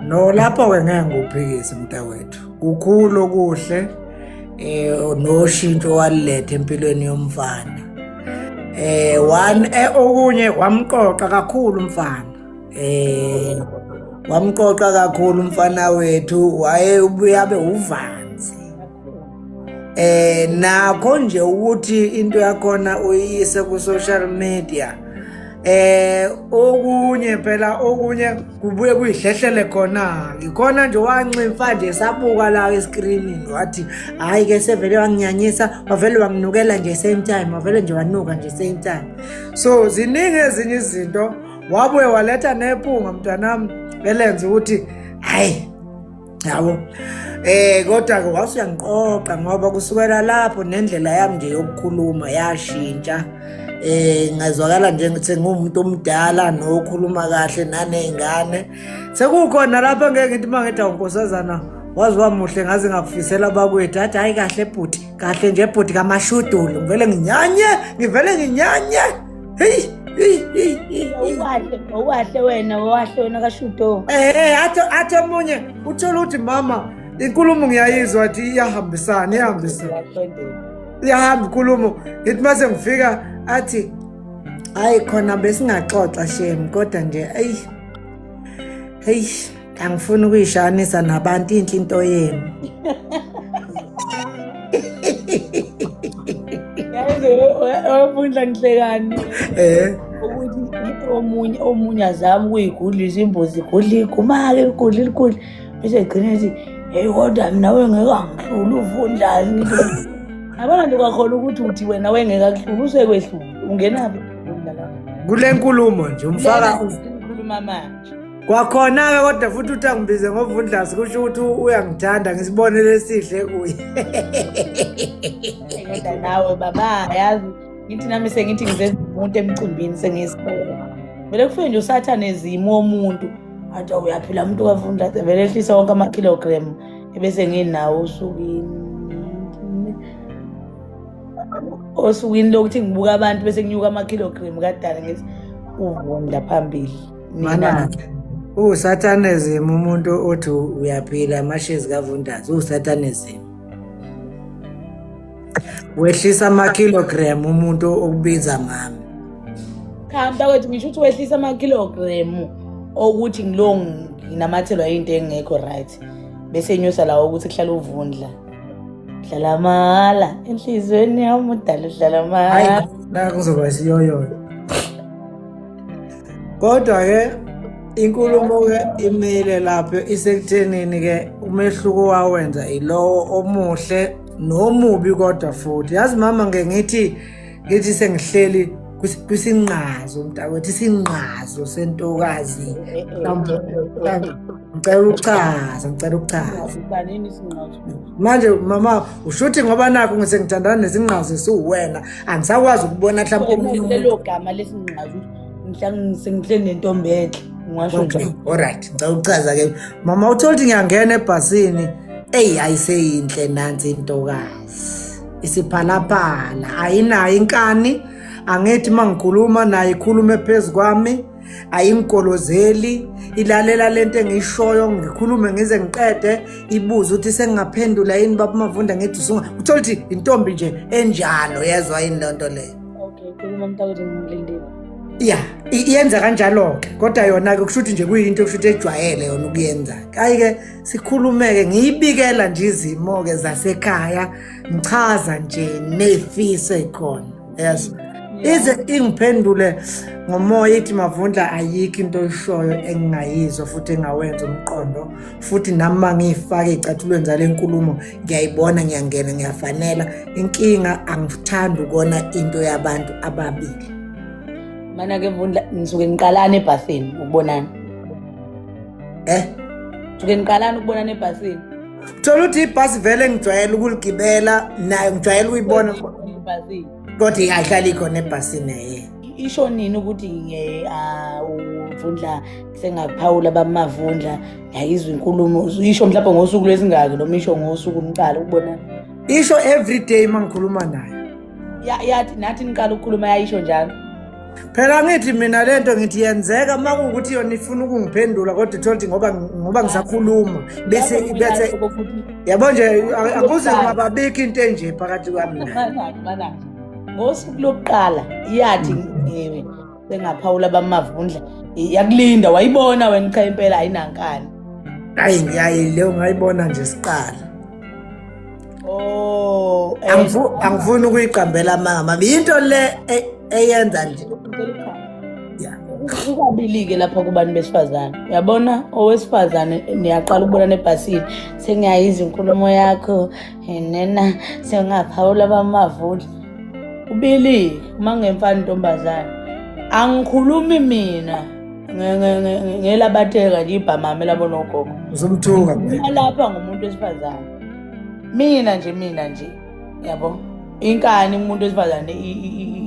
No lapho ke ngeke ngikuphikise mntakwethu. Kukhulu okuhle noshintsho waliletha empilweni yomfana. One okunye wamqoqa kakhulu umfana. Wamqoqa kakhulu umfana wethu waye ubuye abe uvanzi. Nakho nje ukuthi into yakhona uyise ku social media. Okunye phela okunye kubuye kuyihlehlele khona ngikhona nje wanximfa nje sabuka la escreenini wathi hayi ke sevele wanginyanyisa wavele wanginukela nje same time wavele nje wanuka nje same time. So ziningi ezinye izinto wabuye waletha nephunga mntanami elenza ukuthi hayi yabo. Kodwa ke wasuyangiqoqa ngoba kusukela lapho nendlela yami nje yokukhuluma yashintsha. Ngazwakala nje ngithi ngumuntu omdala nokhuluma kahle nanezingane. Sekukhona lapho ngeke ngithi mangithi awunkosazana wazi wamuhle ngaze ngakufisela bakwethu athi hayi kahle bhuti, kahle nje bhuti kamashudulu ngivele nginyanye, ngivele nginyanye. Hey hey hey, hey. Uwahle, uwahle wena, uwahle wena kashudo. Athi athi omunye uthola ukuthi mama inkulumo ngiyayizwa athi iyahambisana, iyahambisana. Iyahamba inkulumo. Ngithi mase ngifika athi hayi khona besingaxoxa shame kodwa nje ayi hey angifuni ukuyishanisa nabantu inhle into yenu. Yazi wafunda ngihlekani. Ukuthi omunye omunye azama ukuyigudlisa imbuzi igudla iguma-ke ligudla ligudla bese egcina ethi hey kodwa mina wengeke angihlule uvundlazi ngithi yabona nje kwakhona ukuthi uthi wena wengeke akuhlule usekwehlule ungenaphi uvundla lapho kule nkulumo nje umfaka ukhuluma manje kwakhona-ke kodwa futhi uthi angibize ngovundlazi kusho ukuthi uyangithanda ngisibonele esihle kuye. Kodwa nawe baba yazi ngithi nami sengithi ngizenza umuntu emcimbini sengiyisibona vele kufike nje usathane ezimo womuntu athi uyaphila umuntu kavundla vele ehlisa wonke ama-kilogram ebese nginawo osukwini lokuthi ngibuka abantu bese kunyuka ama-kilogram kadala ngithi uvundla phambili. Mana uwusathanism umuntu othi uyaphila amashezi kavundazi uwusathanism. Wehlisa ama-kilogram umuntu okubiza ngami. Cha mntakwethu ngisho ukuthi wehlisa ama-kilogram okuthi ngilo nginamathelwa into engekho right bese enyusa lawo ukuthi kuhlala uvundla. Dlala mala enhliziyweni yami udala dlala mala. Hayi la kuzoba isiyoyoyo. Kodwa ke inkulumo ke imile lapho isekuthenini ke umehluko wawenza ilowo omuhle Nomubi kodwa futhi yazi mama, ngeke ngithi ngithi sengihleli kwisinqazo mntakwethu, isinqazo sentokazi. Ngicela ukuchaza, ngicela ukuchaza. Manje mama ushuthi ngoba nakho ngise ngithandana nesinqazo esiwuwena, angisakwazi ukubona mhlawumbe omunye umuntu. Lelo gama lesinqazo mhlawumbe sengihleli nentombi enhle ungasho Okay, alright, ngicela ukuchaza ke mama. Uthola ukuthi ngiyangena ebhasini, eyi ayiseyinhle nansi intokazi, isiphalaphala, ayinayo inkani. Angithi uma ngikhuluma naye ikhulume phezu kwami, ayingigolozeli, ilalela lento engiyishoyo, ngikhulume ngize ngiqede, ibuze ukuthi sengingaphendula yini baba Mavunda, ngithi usunga. Uthola ukuthi intombi nje enjalo, yezwa yini loo nto leyo? Okay, khuluma mntakwethu, ngilindile. Ya, iyenza kanjalo-ke, kodwa yona-ke kusho ukuthi nje kuyinto kusho ukuthi ejwayele yona ukuyenza. Hhayi-ke sikhulume-ke, ngiyibikela nje izimo-ke zasekhaya, ngichaza nje ney'fiso ey'khona, yes. Ize ingiphendule ngomoya ithi, Mavundla, ayikho into oyishoyo engingayizwa futhi engawenza umqondo, futhi nami uma ngiyifake ey'cathulweni zale nkulumo ngiyayibona, ngiyangena, ngiyafanela. Inkinga angithandi ukona into yabantu ababili. Mana-ke Vundla, nisuke niqalana ebhasini ukubonana? Eh? Suke niqalana ukubonana ebhasini? Thola ukuthi ibhasi vele ngijwayele ukuligibela nayo, ngijwayele ukuyibona. Ebhasini. Kodwa iyahlala ikhona ebhasini ye. Isho nini ukuthi uVundla sengaphawula bamavundla, ngiyayizwa inkulumo, isho mhlawumbe ngosuku lwesingaki noma isho ngosuku niqala ukubonana? Isho every day uma ngikhuluma nayo. Yathi nathi niqala ukukhuluma yayisho njalo? Phela ngithi mina lento ngithi yenzeka uma kuwukuthi yona ifuna ukungiphendula, kodwa ithola ukuthi ngoba ngisakhuluma bese yabo nje akuze kungababikho into enje phakathi kwami naye. Manake ngosuku lokuqala yathi sengaphawula bamavundla, yakulinda, wayibona wena cha impela ayinankani? Hayi, ngiyayi leyo ngayibona nje siqala. Oh, Angifuni ukuyiqambela amanga mama, into le eyenza nje. Ya. Kukabili-ke lapha kubantu besifazane. Uyabona owesifazane niyaqala ukubonana ebhasini, sengiyayizwa inkulumo yakho nena sengaphawula bamavundla. Kubili uma ngemfana intombazane. Angikhulumi mina ngelabatheka nje ibhamame labo nogogo. Uzomthuka. Lapha ngumuntu wesifazane. Mina nje, mina nje yabo inkani umuntu wesifazane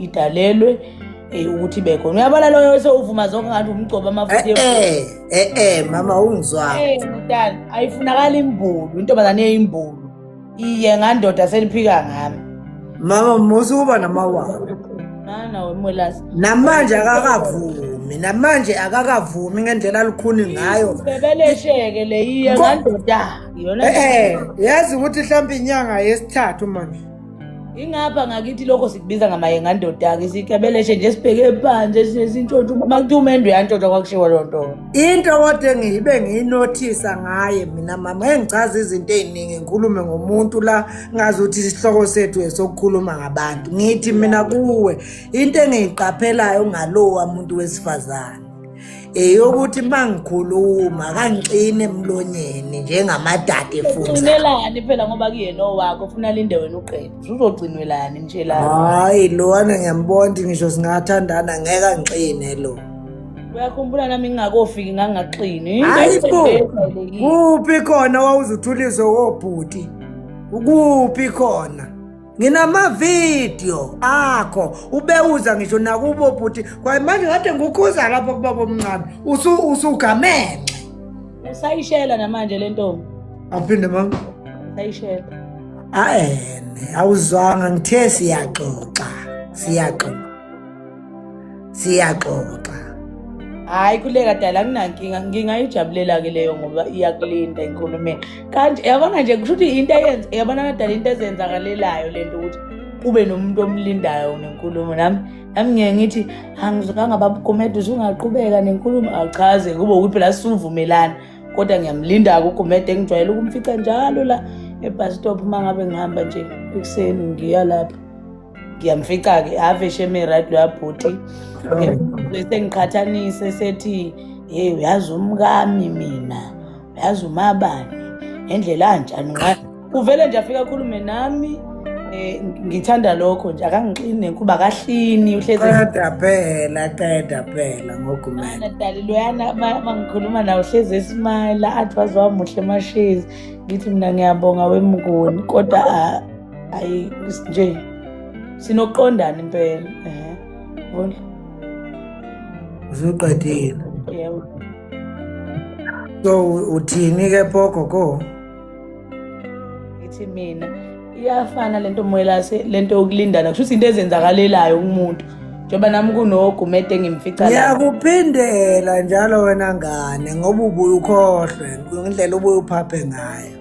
idalelwe ukuthi ibe khona. Uyabona loyo osewuvuma zonke ngathi umgcobo amafutha. Eh mama, ungizwa. Mntana, ayifunakala imbulu, intombazane eyimbulu. Iye ngandoda seliphika ngami. Mama, musa ukuba namawala. Mana wemwelasi. Namanje akakavumi, namanje akakavumi ngendlela alukhuni ngayo. Bebelesheke le iye ngandoda. Iyona Yazi ukuthi mhlawumbe inyanga yesithathu manje. Ingapha ngakithi lokho sikubiza ngamaye ngandoda-ke, sikebeleshe nje sibheke phansi sintshontsha uma kuthiwa umendo uyantshontsha kwakushiwo loo nto. Into kodwa engiyibe ngiyinothisa ngaye mina mama, engichaza izinto ey'ningi, ngikhulume ngomuntu la ngazi ukuthi isihloko sethu esokukhuluma ngabantu. Ngithi mina kuwe into engiyiqaphelayo ngalowa muntu wesifazane eyokuthi uma ngikhuluma kangixine emlonyeni njengamadada efunza. Ugcinelani phela ngoba kuyena owakho ufuna linde wena uqede. Uzogcinwelani mtshelani? Hayi lowana ngiyambona ukuthi ngisho singathandana ngeke angixine lo. Uyakhumbula nami ngingakofiki ngangaxini. Hayi bo, kuphi khona wawuzuthuliswe wobhuti? Kuphi khona? Nginamavidiyo akho ubewuza ngisho nakubo bhuti, kwaye manje kade ngikukhuza lapho kubaba omncane, usugamenxe. Usayishela namanje le ntombi. Aphinde mama. Usayishela. Aene, awuzwanga ngithe siyaxoxa, siyaxoxa. Siyaxoxa. Hayi kuleka dala anginankinga, ngingayijabulela-ke leyo ngoba iyakulinda enkulumeni. Kanti yabona nje kusho ukuthi into eyenza yabona kadala into ezenzakalelayo le nto ukuthi ube nomuntu omlindayo nenkulumo. Nami ngiye ngithi angizwanga baba uGumede, usungaqhubeka nenkulumo, achaze kube ukuthi phela sivumelana, kodwa ngiyamlinda-ke uGumede engijwayele ukumfica njalo la e-bus stop uma ngabe ngihamba nje ekuseni ngiya lapha. Ngiyamfica-ke ave shame right loya bhuti sengiqhathanise sethi hey uyazi umkami mina uyazi umabani ngendlela anjani. Uvele nje afike akhulume nami ngithanda lokho nje, akangixini nenkuba, akahlini, uhlezi. Qeda phela, qeda phela ngoGumede. Dali loyana mangikhuluma nawe uhlezi esmayila, athi waze wamuhle mashezi. Ngithi mina ngiyabonga wemnguni, kodwa ayi nje sinokuqondana impela. Ehhe. Vundla. Usuqedile. Yebo. So uthini ke pho gogo? Ngithi mina iyafana lento Mwelase, lento yokulindana, kusho ukuthi into ezenzakalelayo kumuntu. Njengoba nami kunoGumede engimfica la. Ngiyakuphindela njalo wena ngane, ngoba ubuye ukhohlwe ngendlela obuye uphaphe ngayo.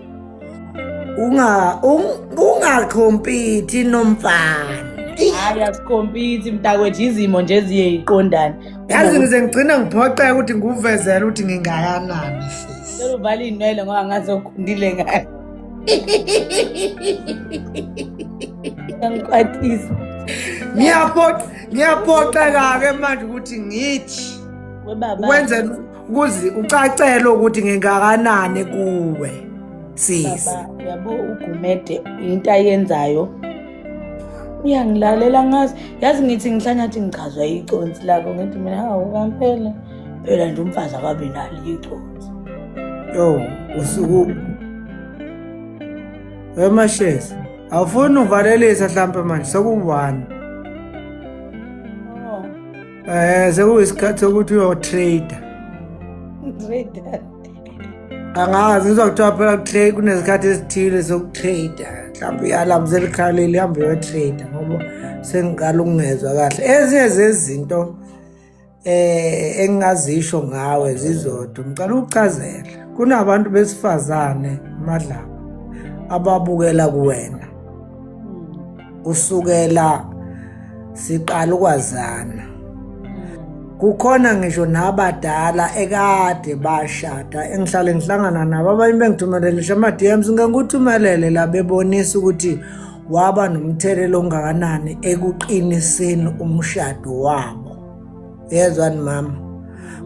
Ungakhompithi nomfana. Hayi, asikhompiti mntakwethu, izimo nje eziye yiqondane. Yazi ngize ngigcina ngiphoxeka ukuthi ngikuvezele ukuthi ngingakanani sisi. Cela uvale iy'nwele ngoba ngaze ukhundile ngayo. Ngikwatisa. Ngiyaphoxeka-ke manje ukuthi ngithi Webaba. ukwenze ukuze ucacele ukuthi ngingakanani kuwe sisi. Baba, yabo uGumede into ayenzayo uyangilalela ngazi. Yazi ngithi ngihlanya athi ngichazwa iconsi lakho, ngithi mina hawu kampela phela nje umfazi akabi nalo iconsi. Yo, usuku wemashezi awufuni uvalelisa mhlampe manje sekuwu-1. Oh. Sekuyisikhathi sokuthi uyo-trade. Trade. Angazi ngizwa kuthiwa phela trade kunesikhathi esithile sokutrade. Mhlawumbe i-alarm selikhalile, ihambe uyotrade ngoba sengiqala ukungezwa kahle. Ezinye zezinto engingazisho ngawe zizodwa, ngicela ukuchazela. Kunabantu besifazane Madlaba ababukela kuwena kusukela siqala ukwazana. Kukhona ngisho nabadala ekade bashada engihlale ngihlangana nabo, abanye bengithumelele ngisho ama-DMs, ngike ngikuthumelele la bebonisa ukuthi waba nomthelela ongakanani ekuqiniseni umshado wabo. Yezwani mama,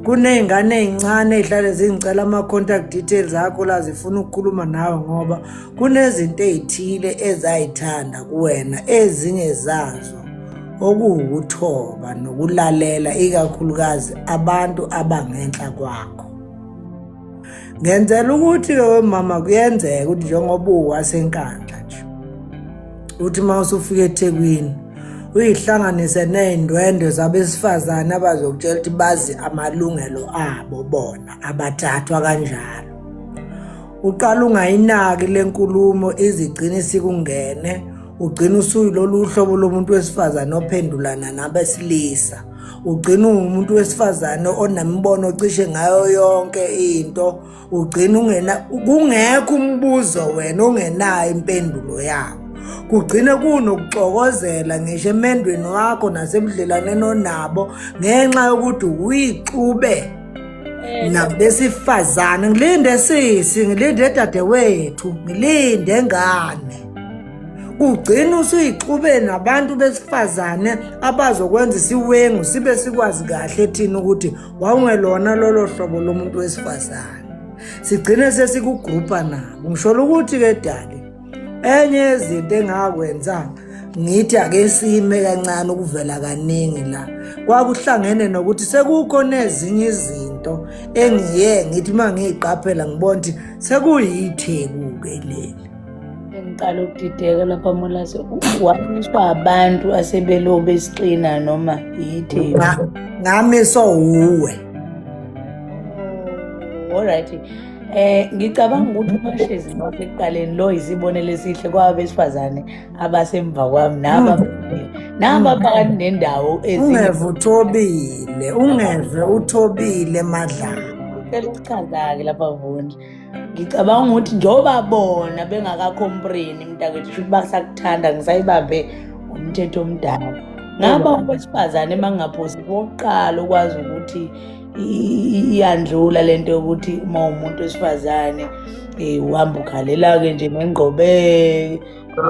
kuney'ngane ey'ncane ey'hlale zingicela ama-contact details akho la, zifuna ukukhuluma nawe ngoba kunezinto ey'thile ezayithanda kuwena, ezinye zazo okuwukuthoba nokulalela, ikakhulukazi abantu abangenhla kwakho. Ngenzela ukuthi-ke wemama kuyenzeka ukuthi njengoba uwaseNkandla nje, uthi uma usufika eThekwini uyihlanganise ney'ndwendwe zabesifazane abazokutshela ukuthi bazi amalungelo abo bona abathathwa kanjalo. Uqala ungayinaki le nkulumo izigcina isikungene, ugcina usuyilolu hlobo lomuntu wesifazane ophendulana nabesilisa, ugcina ungumuntu wesifazane onemibono cishe ngayo yonke into, ugcina ungena kungekho umbuzo wena ongenayo impendulo yawo. Kugcine kunokuxokozela ngisho emendweni wakho nasebudlelwaneni onabo ngenxa yokuthi uyixube nabesifazane. Ngilinde sisi, ngilinde dadewethu, ngilinde ngane. Kugcina usuyixube nabantu besifazane abazokwenza isiwengu sibe sikwazi kahle thina ukuthi wawungelona lolo hlobo lomuntu wesifazane. Sigcine sesikugrupa nabo. Ngisho ukuthi-ke dali, enye yezinto engakwenza ngithi ake sime kancane ukuvela kaningi la, kwakuhlangene nokuthi sekukhona ezinye izinto engiye ngithi uma ngiyiqaphela ngibona ukuthi sekuyitheku-ke leli. Ngiqala ukudideka lapha Mwelase, wamiswa abantu asebelobe besixina noma yitheku? Ngamiswa wuwe. Oh, all right. Ngicabanga ukuthi uMashezi wasekuqaleni lo isibonelo esihle kwabesifazane abasemva kwami naba naba phakathi nendawo ezinye. Ungeve uthobile, ungeve uthobile Madlala. Ngicela ukuchaza-ke lapha Vundla. Ngicabanga ukuthi njengoba bona bengakakhompreni mntakwethu, shuthi basakuthanda, ngisayibambe ngomthetho omdala. Ngaba owesifazane uma ngingaphosi wokuqala ukwazi ukuthi iyandlula lento yokuthi uma umuntu wesifazane uhamba ukhalela-ke nje nengqobeke,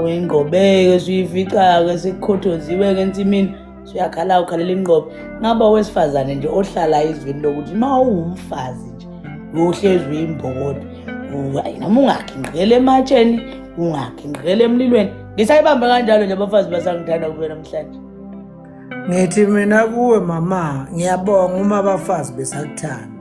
ingqobeke suyifica-ke sekukhothoziwe-ke ensimini, suyakhala ukhalela ingqobe. Ngaba owesifazane nje ohlala ezweni lokuthi uma uwumfazi nje uyohlezi uyimbokodo, noma ungaginqikela ematsheni Ungaginqikela emlilweni. Ngisayibambe kanjalo nje abafazi basangithanda kube namhlanje. Ngithi mina kuwe mama, ngiyabonga uma abafazi besakuthanda.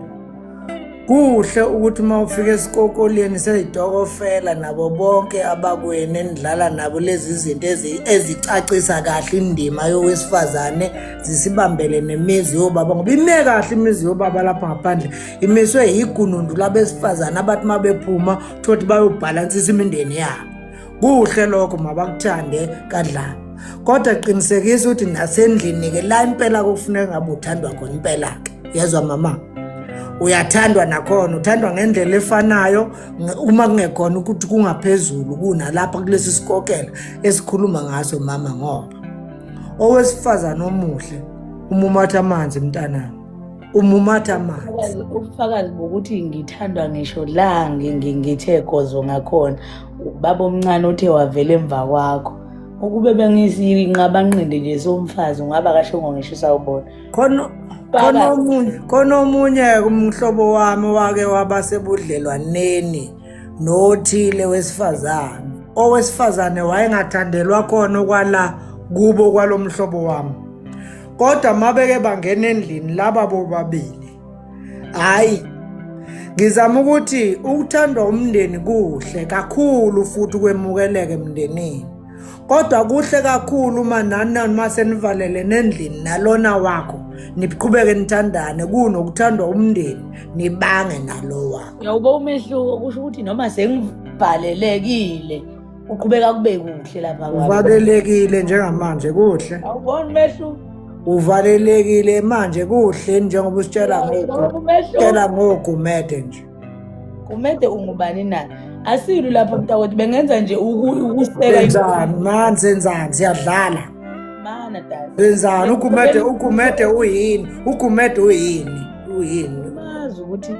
Kuhle ukuthi uma ufika esikokoleni seyitokofela nabo bonke abakwenu enidlala nabo lezi zinto ezicacisa kahle indima yowesifazane zisibambele nemizi yobaba ngoba ime kahle imizi yobaba lapha ngaphandle imiswe yigunundu labesifazane abathi uma bephuma thothi bayobhalansisa imindeni yabo. Kuhle lokho mabakuthande kadlala kodwa qinisekisa ukuthi nasendlini-ke la impela kufuneka ngabe uthandwa khona impela-ke yezwa mama uyathandwa nakhona uthandwa ngendlela efanayo uma kungekhona ukuthi kungaphezulu kunalapha kulesi sikokela esikhuluma ngaso mama ngoba owesifazane omuhle umumatha amanzi mntanami umumatha amanzi. Ubufakazi bokuthi ngithandwa ngisho la ngithe gozo ngakhona ubaba omncane othe wavela emva kwakho ukube bengisiyinqabanqinde nje somfazi ungaba kashongo ngisho sawubona khona khona omunye khona omunye umhlobo wami wake waba sebudlelwaneni nothile wesifazane owesifazane wayengathandelwa khona okwala kubo kwalomhlobo wami kodwa mabeke bangena endlini laba bobabili hayi ngizama ukuthi ukuthandwa umndeni kuhle kakhulu futhi kwemukeleke emndenini kodwa kuhle kakhulu uma nani uma senivalele nendlini nalona wakho niqhubeke nithandane kunokuthandwa umndeni nibange nalo wakho uyawuba umehluko kusho ukuthi noma sengivalelekile uqhubeka kube kuhle lapha kwami. Uvalelekile njengamanje kuhle. Awuboni umehluko? Uvalelekile manje kuhle njengoba usitshela ngoku. Tshela ngoGumede nje. Gumede ungubani na? Asilu lapha mntakwethu bengenza nje ukuseka Senzani man senzani siyadlala. Mana dad. Senzani uGumede uGumede uyini? UGumede uyini? Uyini? Mazi ukuthi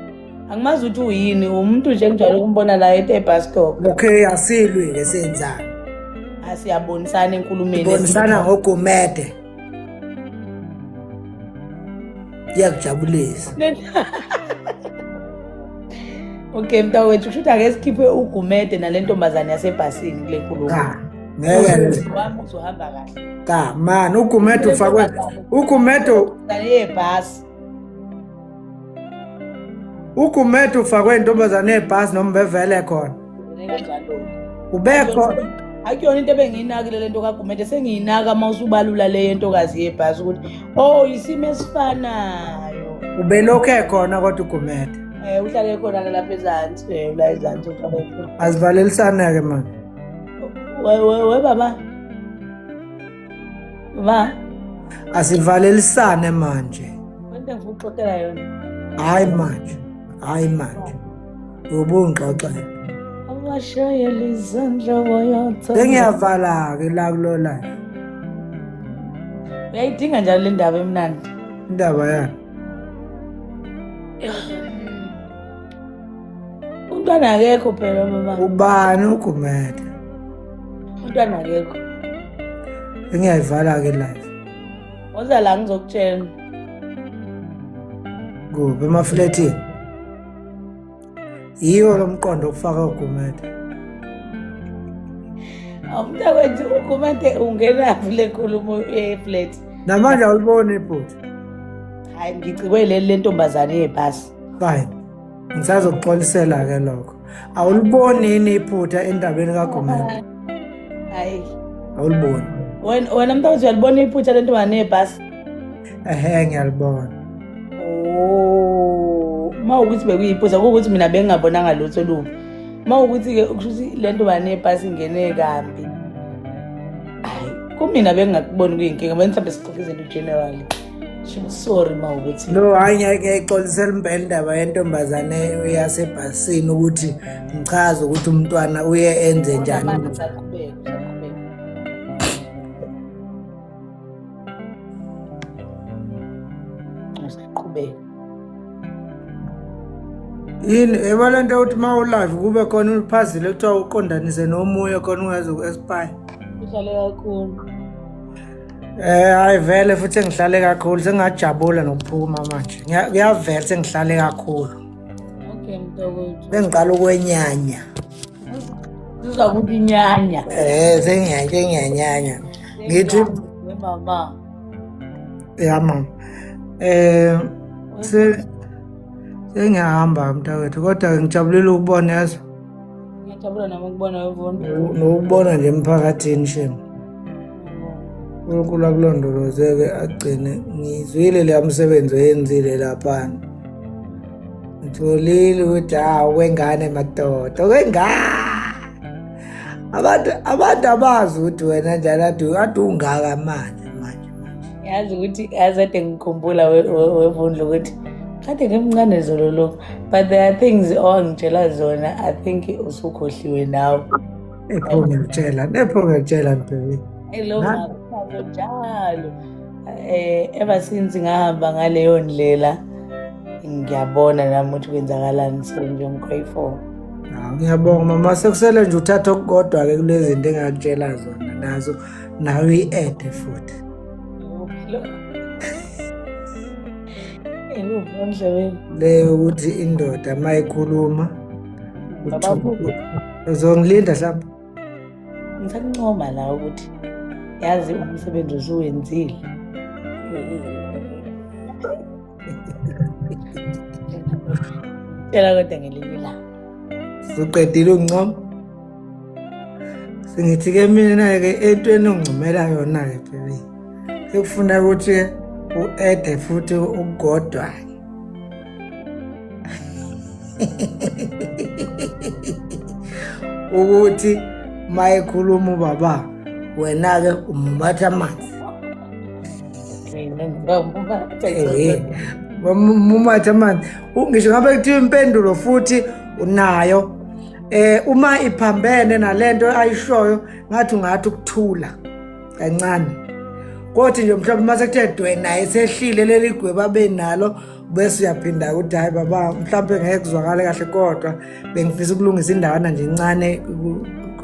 Angimazi ukuthi uyini, umuntu nje engijwayele ukumbona la e-bus stop. Okay, asilwi-ke senzani? Asiyabonisana enkulumeni. Bonisana ngoGumede. Iyakujabulisa. Okay, mntakwethu kusho ukuthi ake sikhiphe uGumede nale ntombazane yasebhasini kule nkulumo. Cha, ngeke. Wami uzohamba kahle. Cha, man, uGumede ufakwe uGumede yebhasi. UGumede ufakwe intombazane ebhasi noma bevele khona. Ubekho akuyona into ebengiyinakile le nto kaGumede sengiyinaka uma usubalula le yentokazi yebhasi ukuthi oh isimo esifanayo. Ubelokhu ekhona kodwa uGumede. Eh uhlale khona ke lapha ezansi, eh ula ezansi uhlale khona. Azivalelisane ke manje. We we we baba. Ma. Asivalelisane manje. Into engifuna ukuxoxela yona. Hayi manje. Hayi manje. Ubungixoxela. Abashayela izandla bayatha. Sengiyavala ke la kulo live. Uyayidinga njalo le ndaba emnandi. Indaba yani. Umntwana akekho phela mama. Ubani uGumede? Umntwana akekho. Ngiyayivala ke live. Woza la ngizokutshela. Kuphi emafletini? Yiwo lo mqondo okufaka uGumede. Umntakwethu uGumede ungenaphi le nkulumo ye-flat? Namanje awuliboni iphutha. Hayi ngicikwe leli lentombazane yebhasi. Fine. Ngisazokuxolisela ke lokho. Awuliboni yini iphutha endabeni kaGumede? Hayi. Awuliboni. Wena wena mntakwethu uyalibona iphutha lentombazane yebhasi? Ehhe ngiyalibona. Oh, uma ukuthi bekuyiphutha kuwukuthi mina bengingabonanga lutho olubi. Uma ukuthi-ke kusho ukuthi le ntombazane yebhasi ingene kambi. Hayi, kumina bengingakuboni kuyinkinga, mhlawumbe sixoxe izinto generally. Sorry ma ukuthi. No, hayi ngiyayixolisela impela indaba yentombazane yasebhasini ukuthi ngichaze ukuthi umntwana uye enze njani. Usaqhubeka, usaqhubeka. Usaqhubeka. Yini yebo le nto yokuthi uma ulive kube khona uphazile kuthiwa uqondanise nomunye khona ungeze u-expire. Uhlale kakhulu. Eh hayi vele futhi sengihlale kakhulu sengingajabula nokuphuma manje. Kuyavela sengihlale kakhulu. Okay mntakwethu. Sengiqala ukwenyanya. Uza kuthi nyanya. Eh sengiyake ngiyanyanya. Ngithi mama. Ya mama. Eh se sengiyahamba mntakwethu kodwa ngijabulile ukubona yazi. Ngiyajabula nami ukubona wevuna. Nokubona nje emphakathini shem. uNkulunkulu akulondoloze-ke agcine ngizwile leya msebenzi oyenzile laphana ngitholile ukuthi hawu kwengane madoda kwengane abantu abantu abazi ukuthi wena njalo ade ade ungaka manje manje manje yazi ukuthi yazi ade ngikhumbula wevundla ukuthi kade ngimncane zolo lokhu but there are things owangitshela zona i think usukhohliwe nawe Epho ngiyakutshela, epho ngiyakutshela Mbheki. Hello njalo. Eh ever since ngahamba ngaleyo ndlela ngiyabona nami ukuthi kwenzakalani so nje I'm grateful. Hawu ngiyabonga mama sekusele nje uthatha okukodwa ke kulezi zinto engakutshela zona nazo nawe i-add futhi. Le ukuthi indoda mayikhuluma uzongilinda mhlawumbe ngisakuncoma la ukuthi yazi umsebenzi osuwenzile tshela kodwa ngelinye ilanga suqedile ungincoma sengithi-ke mina-ke entweni ongcomela yona-ke baby sekufuna ukuthi u-ede futhi ukugodwa-ke ukuthi mayekhuluma ubaba wena-ke umumatha amanzi mumatha amanzi ngisho ngabe kuthiwa impendulo futhi unayo eh uma iphambene nalento ayishoyo ngathi ungathi ukuthula kancane kodwa nje mhlawumbe uma sekuthe dwe naye sehlile leli gweba benalo bese uyaphinda ukuthi hayi baba mhlawumbe ngeke kuzwakale kahle kodwa bengifisa ukulungisa indawana nje encane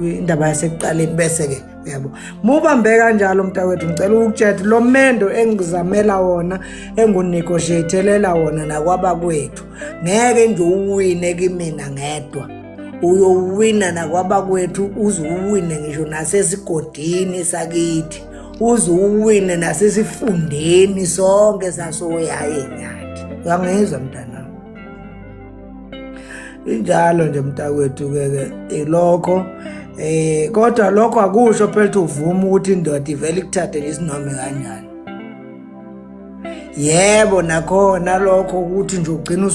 indaba yasekuqaleni bese-ke uyabo mubambe kanjalo mntakwethu ngicela ukukutshela lo mendo engizamela wona engunegotiatelela wona nakwabakwethu ngeke nje uwine kimina ngedwa uyowina nakwabakwethu uze uwine ngisho nasesigodini sakithi uze uwine nasesifundeni sonke sasoyaye nyathi uyangizwa mntanami injalo nje mntakwethu ke ke ilokho eh kodwa lokho akusho phela ukuthi uvuma ukuthi indoda ivele ikuthathe nje isinome kanjani yebo nakhona lokho ukuthi nje ugcina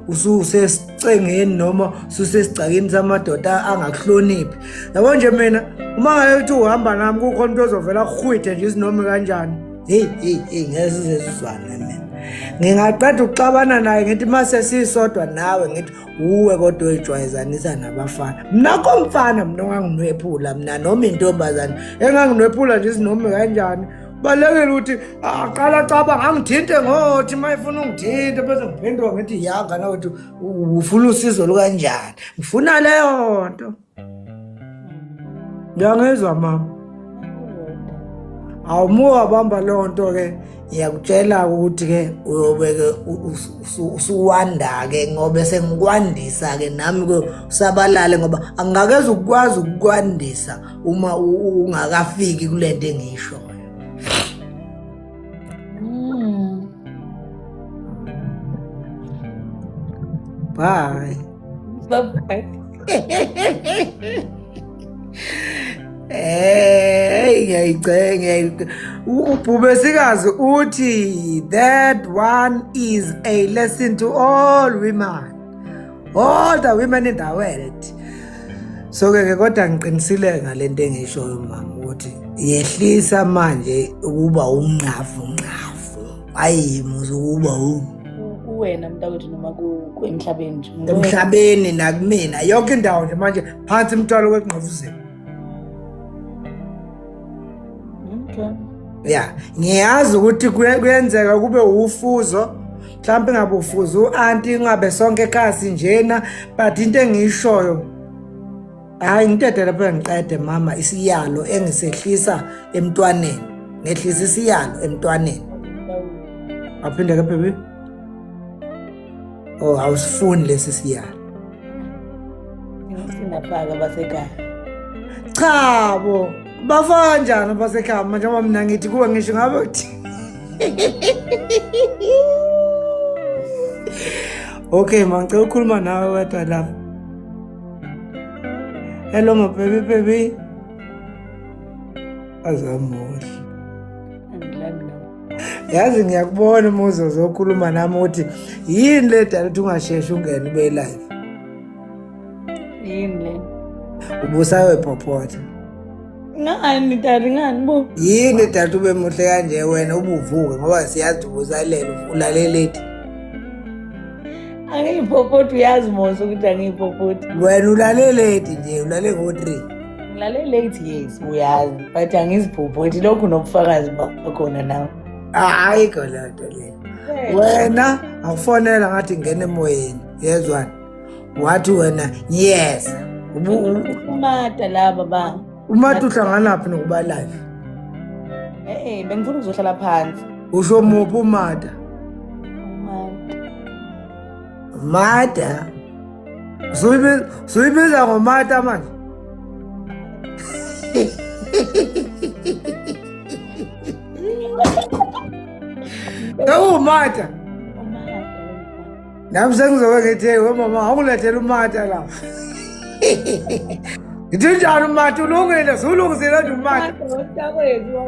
ususesicengeni noma ususesigcakeni samadoda angakuhloniphi yabo nje mina uma ngabe uthi uhamba nami kukhona umuntu ozovela kuhwithe nje isinome kanjani heyi heyi heyi ngeke size sizwane mina ngingaqeda ukuxabana naye ngithi uma sesisodwa nawe ngithi wuwe kodwa oyijwayezanisa nabafana mna komfana mna onganginwephula mna noma intombazane enganginwephula nje isinome kanjani balekile ukuthi aqala acabanga angithinte ngothi uma efuna ungithinte bese ngiphenduka ngithi ya ngana wethu ufuna usizo lukanjani ngifuna leyo nto ngiyangizwa mama awumuka bamba leyo nto ke ngiyakutshela ukuthi-ke uyobe-ke usuwanda-ke ngoba sengikwandisa-ke nami-ke usabalale ngoba angingakeze ukukwazi ukukwandisa uma ungakafiki kule nto engiyishoyo Bye. Bye. Hey, ngiyayicela ubhubesikazi uthi that one is a lesson to all women. All the women in the world. So ke ke kodwa ngiqinisile ngalento engishoyo mama ukuthi yehlisa manje ukuba unqafu nqafu. Hayi muze ukuba u kuwena mntakwethu noma emhlabeni nje emhlabeni nakumina yonke indawo nje manje phansi imthwalo kwekungqofuzeni okay ya ngiyazi ukuthi kuyenzeka kube ufuzo mhlawumbe ngabe ufuza u-anti ngabe sonke ekhaya sinjena but into engiyishoyo hhayi ngitedele phela ngiqede mama isiyalo engisehlisa emntwaneni ngehlisa isiyalo emntwaneni aphinde ke baby oh awusifuni lesi siyalo singafaka basekhaya. Cha bo, bafaka kanjani abasekhaya manje ngoba mina ngithi kuwe ngisho ngabe uthi Okay ma, ngicela ukukhuluma nawe wedwa lapha. Hello ma baby baby. Azamuhle. Angilami nawe. Yazi ngiyakubona uma uzozokhuluma nami ukuthi yini le dala ukuthi ungasheshi ungene ube live. Yini le? Ubusayoyiphophotha. Ngani dali ngani bo? Yini dala ube muhle kanje wena ubuvuke ngoba siyazi ubusalele ulaleleti. Angiyiphophoti uyazi mos ukuthi angiyiphophoti. Wena ulaleleti nje ulale ngo-3. Ngilale late yes uyazi but angiziphophoti lokhu nobufakazi bakhona nawe. Ayikho leyo nto leyo. Wena akufonela ngathi ngena emoyeni yezwana. Wathi wena ngiyeza. Umata laba ba. Umata uhlanganaphi nokuba live? Eh eh bengifuna ukuzohlala phansi. Usho muphi umata? Umata. Mata. Suyibiza ngomata manje. Ewumata. Nami sengizobe ngithi hey wemama awungilethele umata la. Ngithi njani umata ulungile sulungisile nje umata.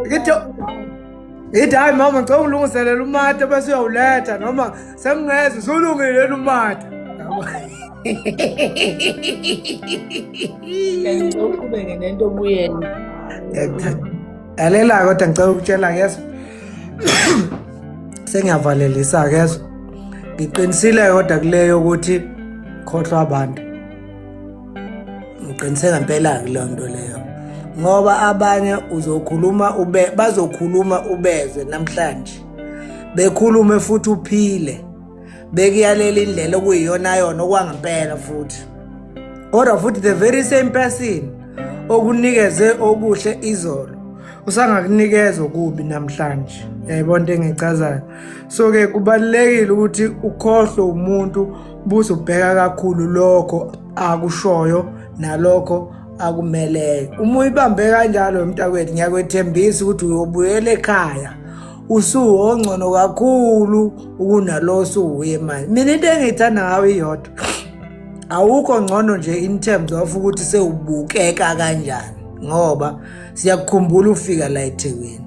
Ngithi ngithi hayi mama ngicela ungilungiselele umata bese uyawuletha noma sengingeze usulungile umata. Ngicela uqhubeke nento obuyena. Lalela kodwa ngicela ukutshela yeso. Sengiyavalelisa ke yeso. Ngiqinisile kodwa kuleyo ukuthi khohlwa abantu. Ngiqinise ngempela kuleyo nto leyo. Ngoba abanye uzokhuluma ube bazokhuluma ubezwe namhlanje. Bekhulume futhi uphile. Bekuyalela indlela okuyiyona yona okwangempela futhi. Kodwa futhi the very same person okunikeze okuhle izolo usangakunikeza okubi namhlanje. Uyayibona into engiyichazayo. So ke kubalulekile ukuthi ukhohlwe umuntu buzobheka kakhulu lokho akushoyo nalokho akumeleyo. Uma uyibambe kanjalo mntakwethu ngiyakwethembisa ukuthi uyobuyela ekhaya usuwongcono kakhulu ukunalo osuwuye manje. Mina into engiyithanda ngawe iyodwa. Awukho ngcono nje in terms of ukuthi sewubukeka kanjani ngoba siyakukhumbula ufika la eThekwini.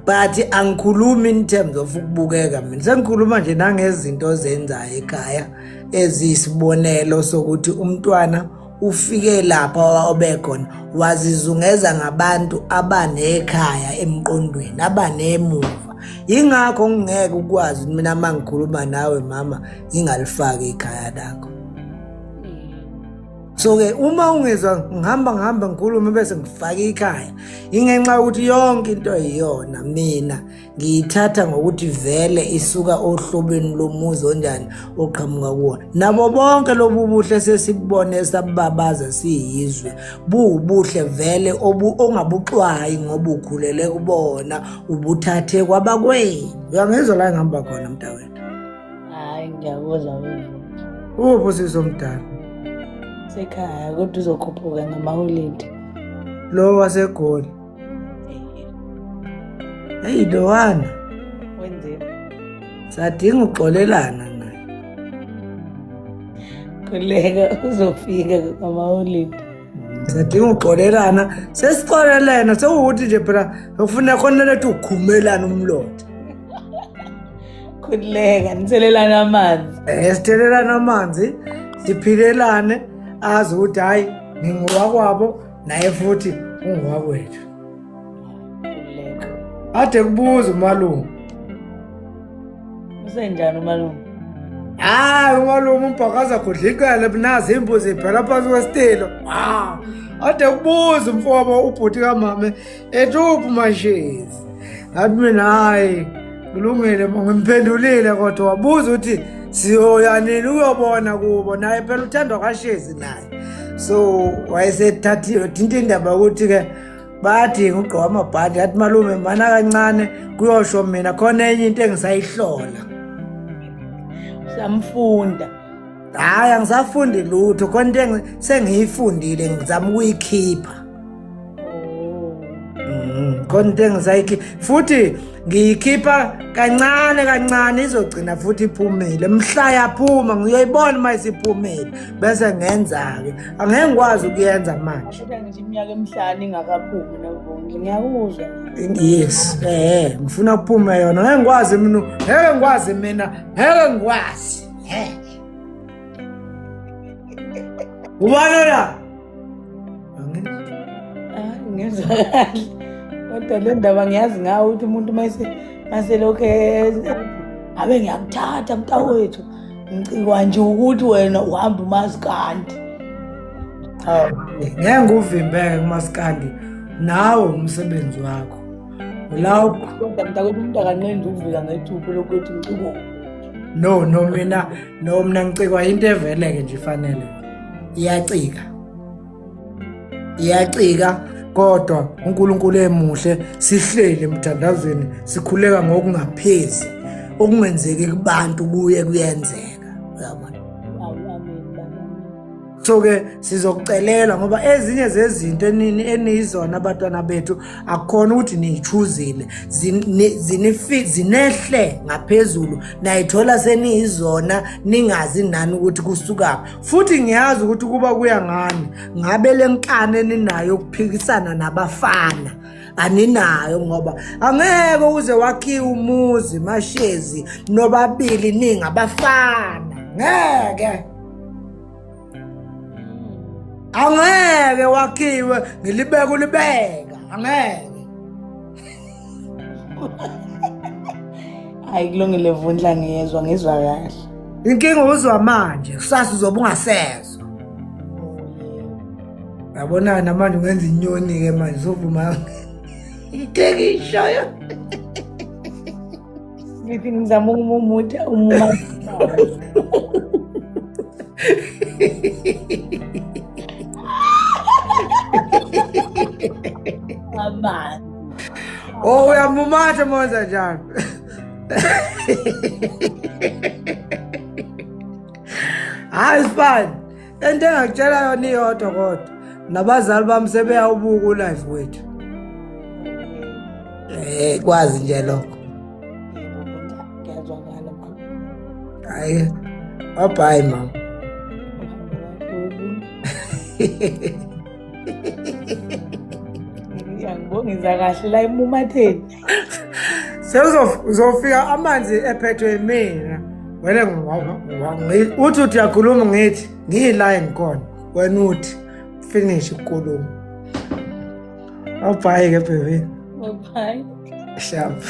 But angikhulumi in terms of ukubukeka mina sengikhuluma nje nangezinto ozenzayo ekhaya eziyisibonelo sokuthi umntwana ufike lapha obekhona wazizungeza ngabantu abanekhaya emqondweni abanemuva yingakho ngingeke ukwazi mina uma ngikhuluma nawe mama ngingalifaki ikhaya lakho. So ke uma ungezwa ngihamba ngihamba ngikhulume bese ngifaka ikhaya ingenxa yokuthi yonke into iyona mina ngiyithatha ngokuthi vele isuka ohlobeni lomuzi onjani oqhamuka kuwona. Nabo bonke lobu buhle sesibone sabubabaza siyizwe buwubuhle vele ongabuxwayi ngoba ukhulele kubona ubuthathe kwabakwenu. Uyangizwa la engihamba khona mntawethu? Hayi ngiyakuzwa wevu. Uphi usisi omdala? Sekhaya kodwa uzokhuphuka ngamaholidi. Lo waseGoli. Hey lowana. Wenzeni? Sadinga uxolelana naye. Khuleka uzofika ngamaholidi. Sadinga uxolelana, sesixolelene sekuwukuthi nje phela ufuna khona lethu ukukhumelana umlotha. Khululeka, nithelelana amanzi. Sithelelana amanzi, siphilelane azi ukuthi hhayi ngingowakwabo naye futhi ungowakwethu. Khululeka. Ade kubuza umalume. Usenjani umalume? Hayi umalume umbhakaza godlikele nazi imbuzi ibhela phansi kwesitilo. Ah, ade kubuza umfowabo ubhuti kamame ethi uphi uMashezi. Ngathi mina hayi kulungile ngimphendulile kodwa wabuza ukuthi siyoya nini uyobona kubo naye phela uthandwa kaShezi naye. So wayesethathiwe thinta indaba yokuthi-ke bayadinga ugqoka amabhandi athi malume mana kancane kuyosho mina khona enye into engisayihlola. Usamfunda. Hhayi angisafundi lutho khona into sengiyifundile ngizama ukuyikhipha. Khona into engisayikhi futhi ngiyikhipha kancane kancane izogcina futhi iphumile. Mhla yaphuma ngiyoyibona uma isiphumile bese ngenza-ke. Angeke ngikwazi ukuyenza manje. Kodwa ngisho iminyaka emihlanu ingakaphumi nobonke ngiyakuzwa. Yes, eh ngifuna kuphume yona. Ngeke ngikwazi mina, ngeke ngikwazi mina, ngeke ngikwazi. Ngeke. Ubani la? Ah, ngizwa kahle. Kodwa le ndaba ngiyazi ngawo ukuthi umuntu mase maselokhu abe ngiyakuthatha mntawethu. Ngicikwa nje ukuthi wena uhamba umasikandi. Hawu, ngeke nguvimbeke kumasikandi nawe umsebenzi wakho. Ulawo Kodwa mntakwethu umuntu akanqeni ukuvika ngethupha lokuthi ngiciko. No, no mina no mina ngicikwa into eveleke nje ifanele. Iyacika. Iyacika kodwa uNkulunkulu emuhle sihleli emthandazweni sikhuleka ngokungaphezi okungenzeki kubantu kuye kuyenzeka uyabona. So ke sizokucelela ngoba ezinye zezinto enini eniyizona abantwana bethu akukhona ukuthi niyichuzile zinehle ngaphezulu nayithola seniyizona ningazi nani ukuthi kusukaphi futhi ngiyazi ukuthi kuba kuya ngani ngabe lenkani eninayo yokuphikisana nabafana aninayo ngoba angeke uze wakhiwe umuzi mashezi nobabili ningabafana ngeke angeke wakhiwe ngilibeka ulibeka angeke Hayi kulungile Vundla ngiyezwa ngizwa kahle. Inkinga uzwa manje kusasa uzobe ungasezwa. Yabona namanje ungenza inyoni ke manje sovuma itekishayo. Ngithi ngizama ukumumutha umuma. Amanzi. Oh uyamumatha mwenza njalo. Hayi fine. Into engakutshela yona iyodwa kodwa nabazali bami sebeyawubuka ulive wethu. Eh kwazi nje lokho. Ngiyazwakala mama. Hayi. Bye bye mama. Ngiyangibongisa kahle la emumatheni. Sewuzofika amanzi ephethwe yimina. Wena uthi uthi uyakhuluma ngithi ngiyila engikhona. Wena uthi finish ukukhuluma. Awubhayi ke baby. Bye. Sharp.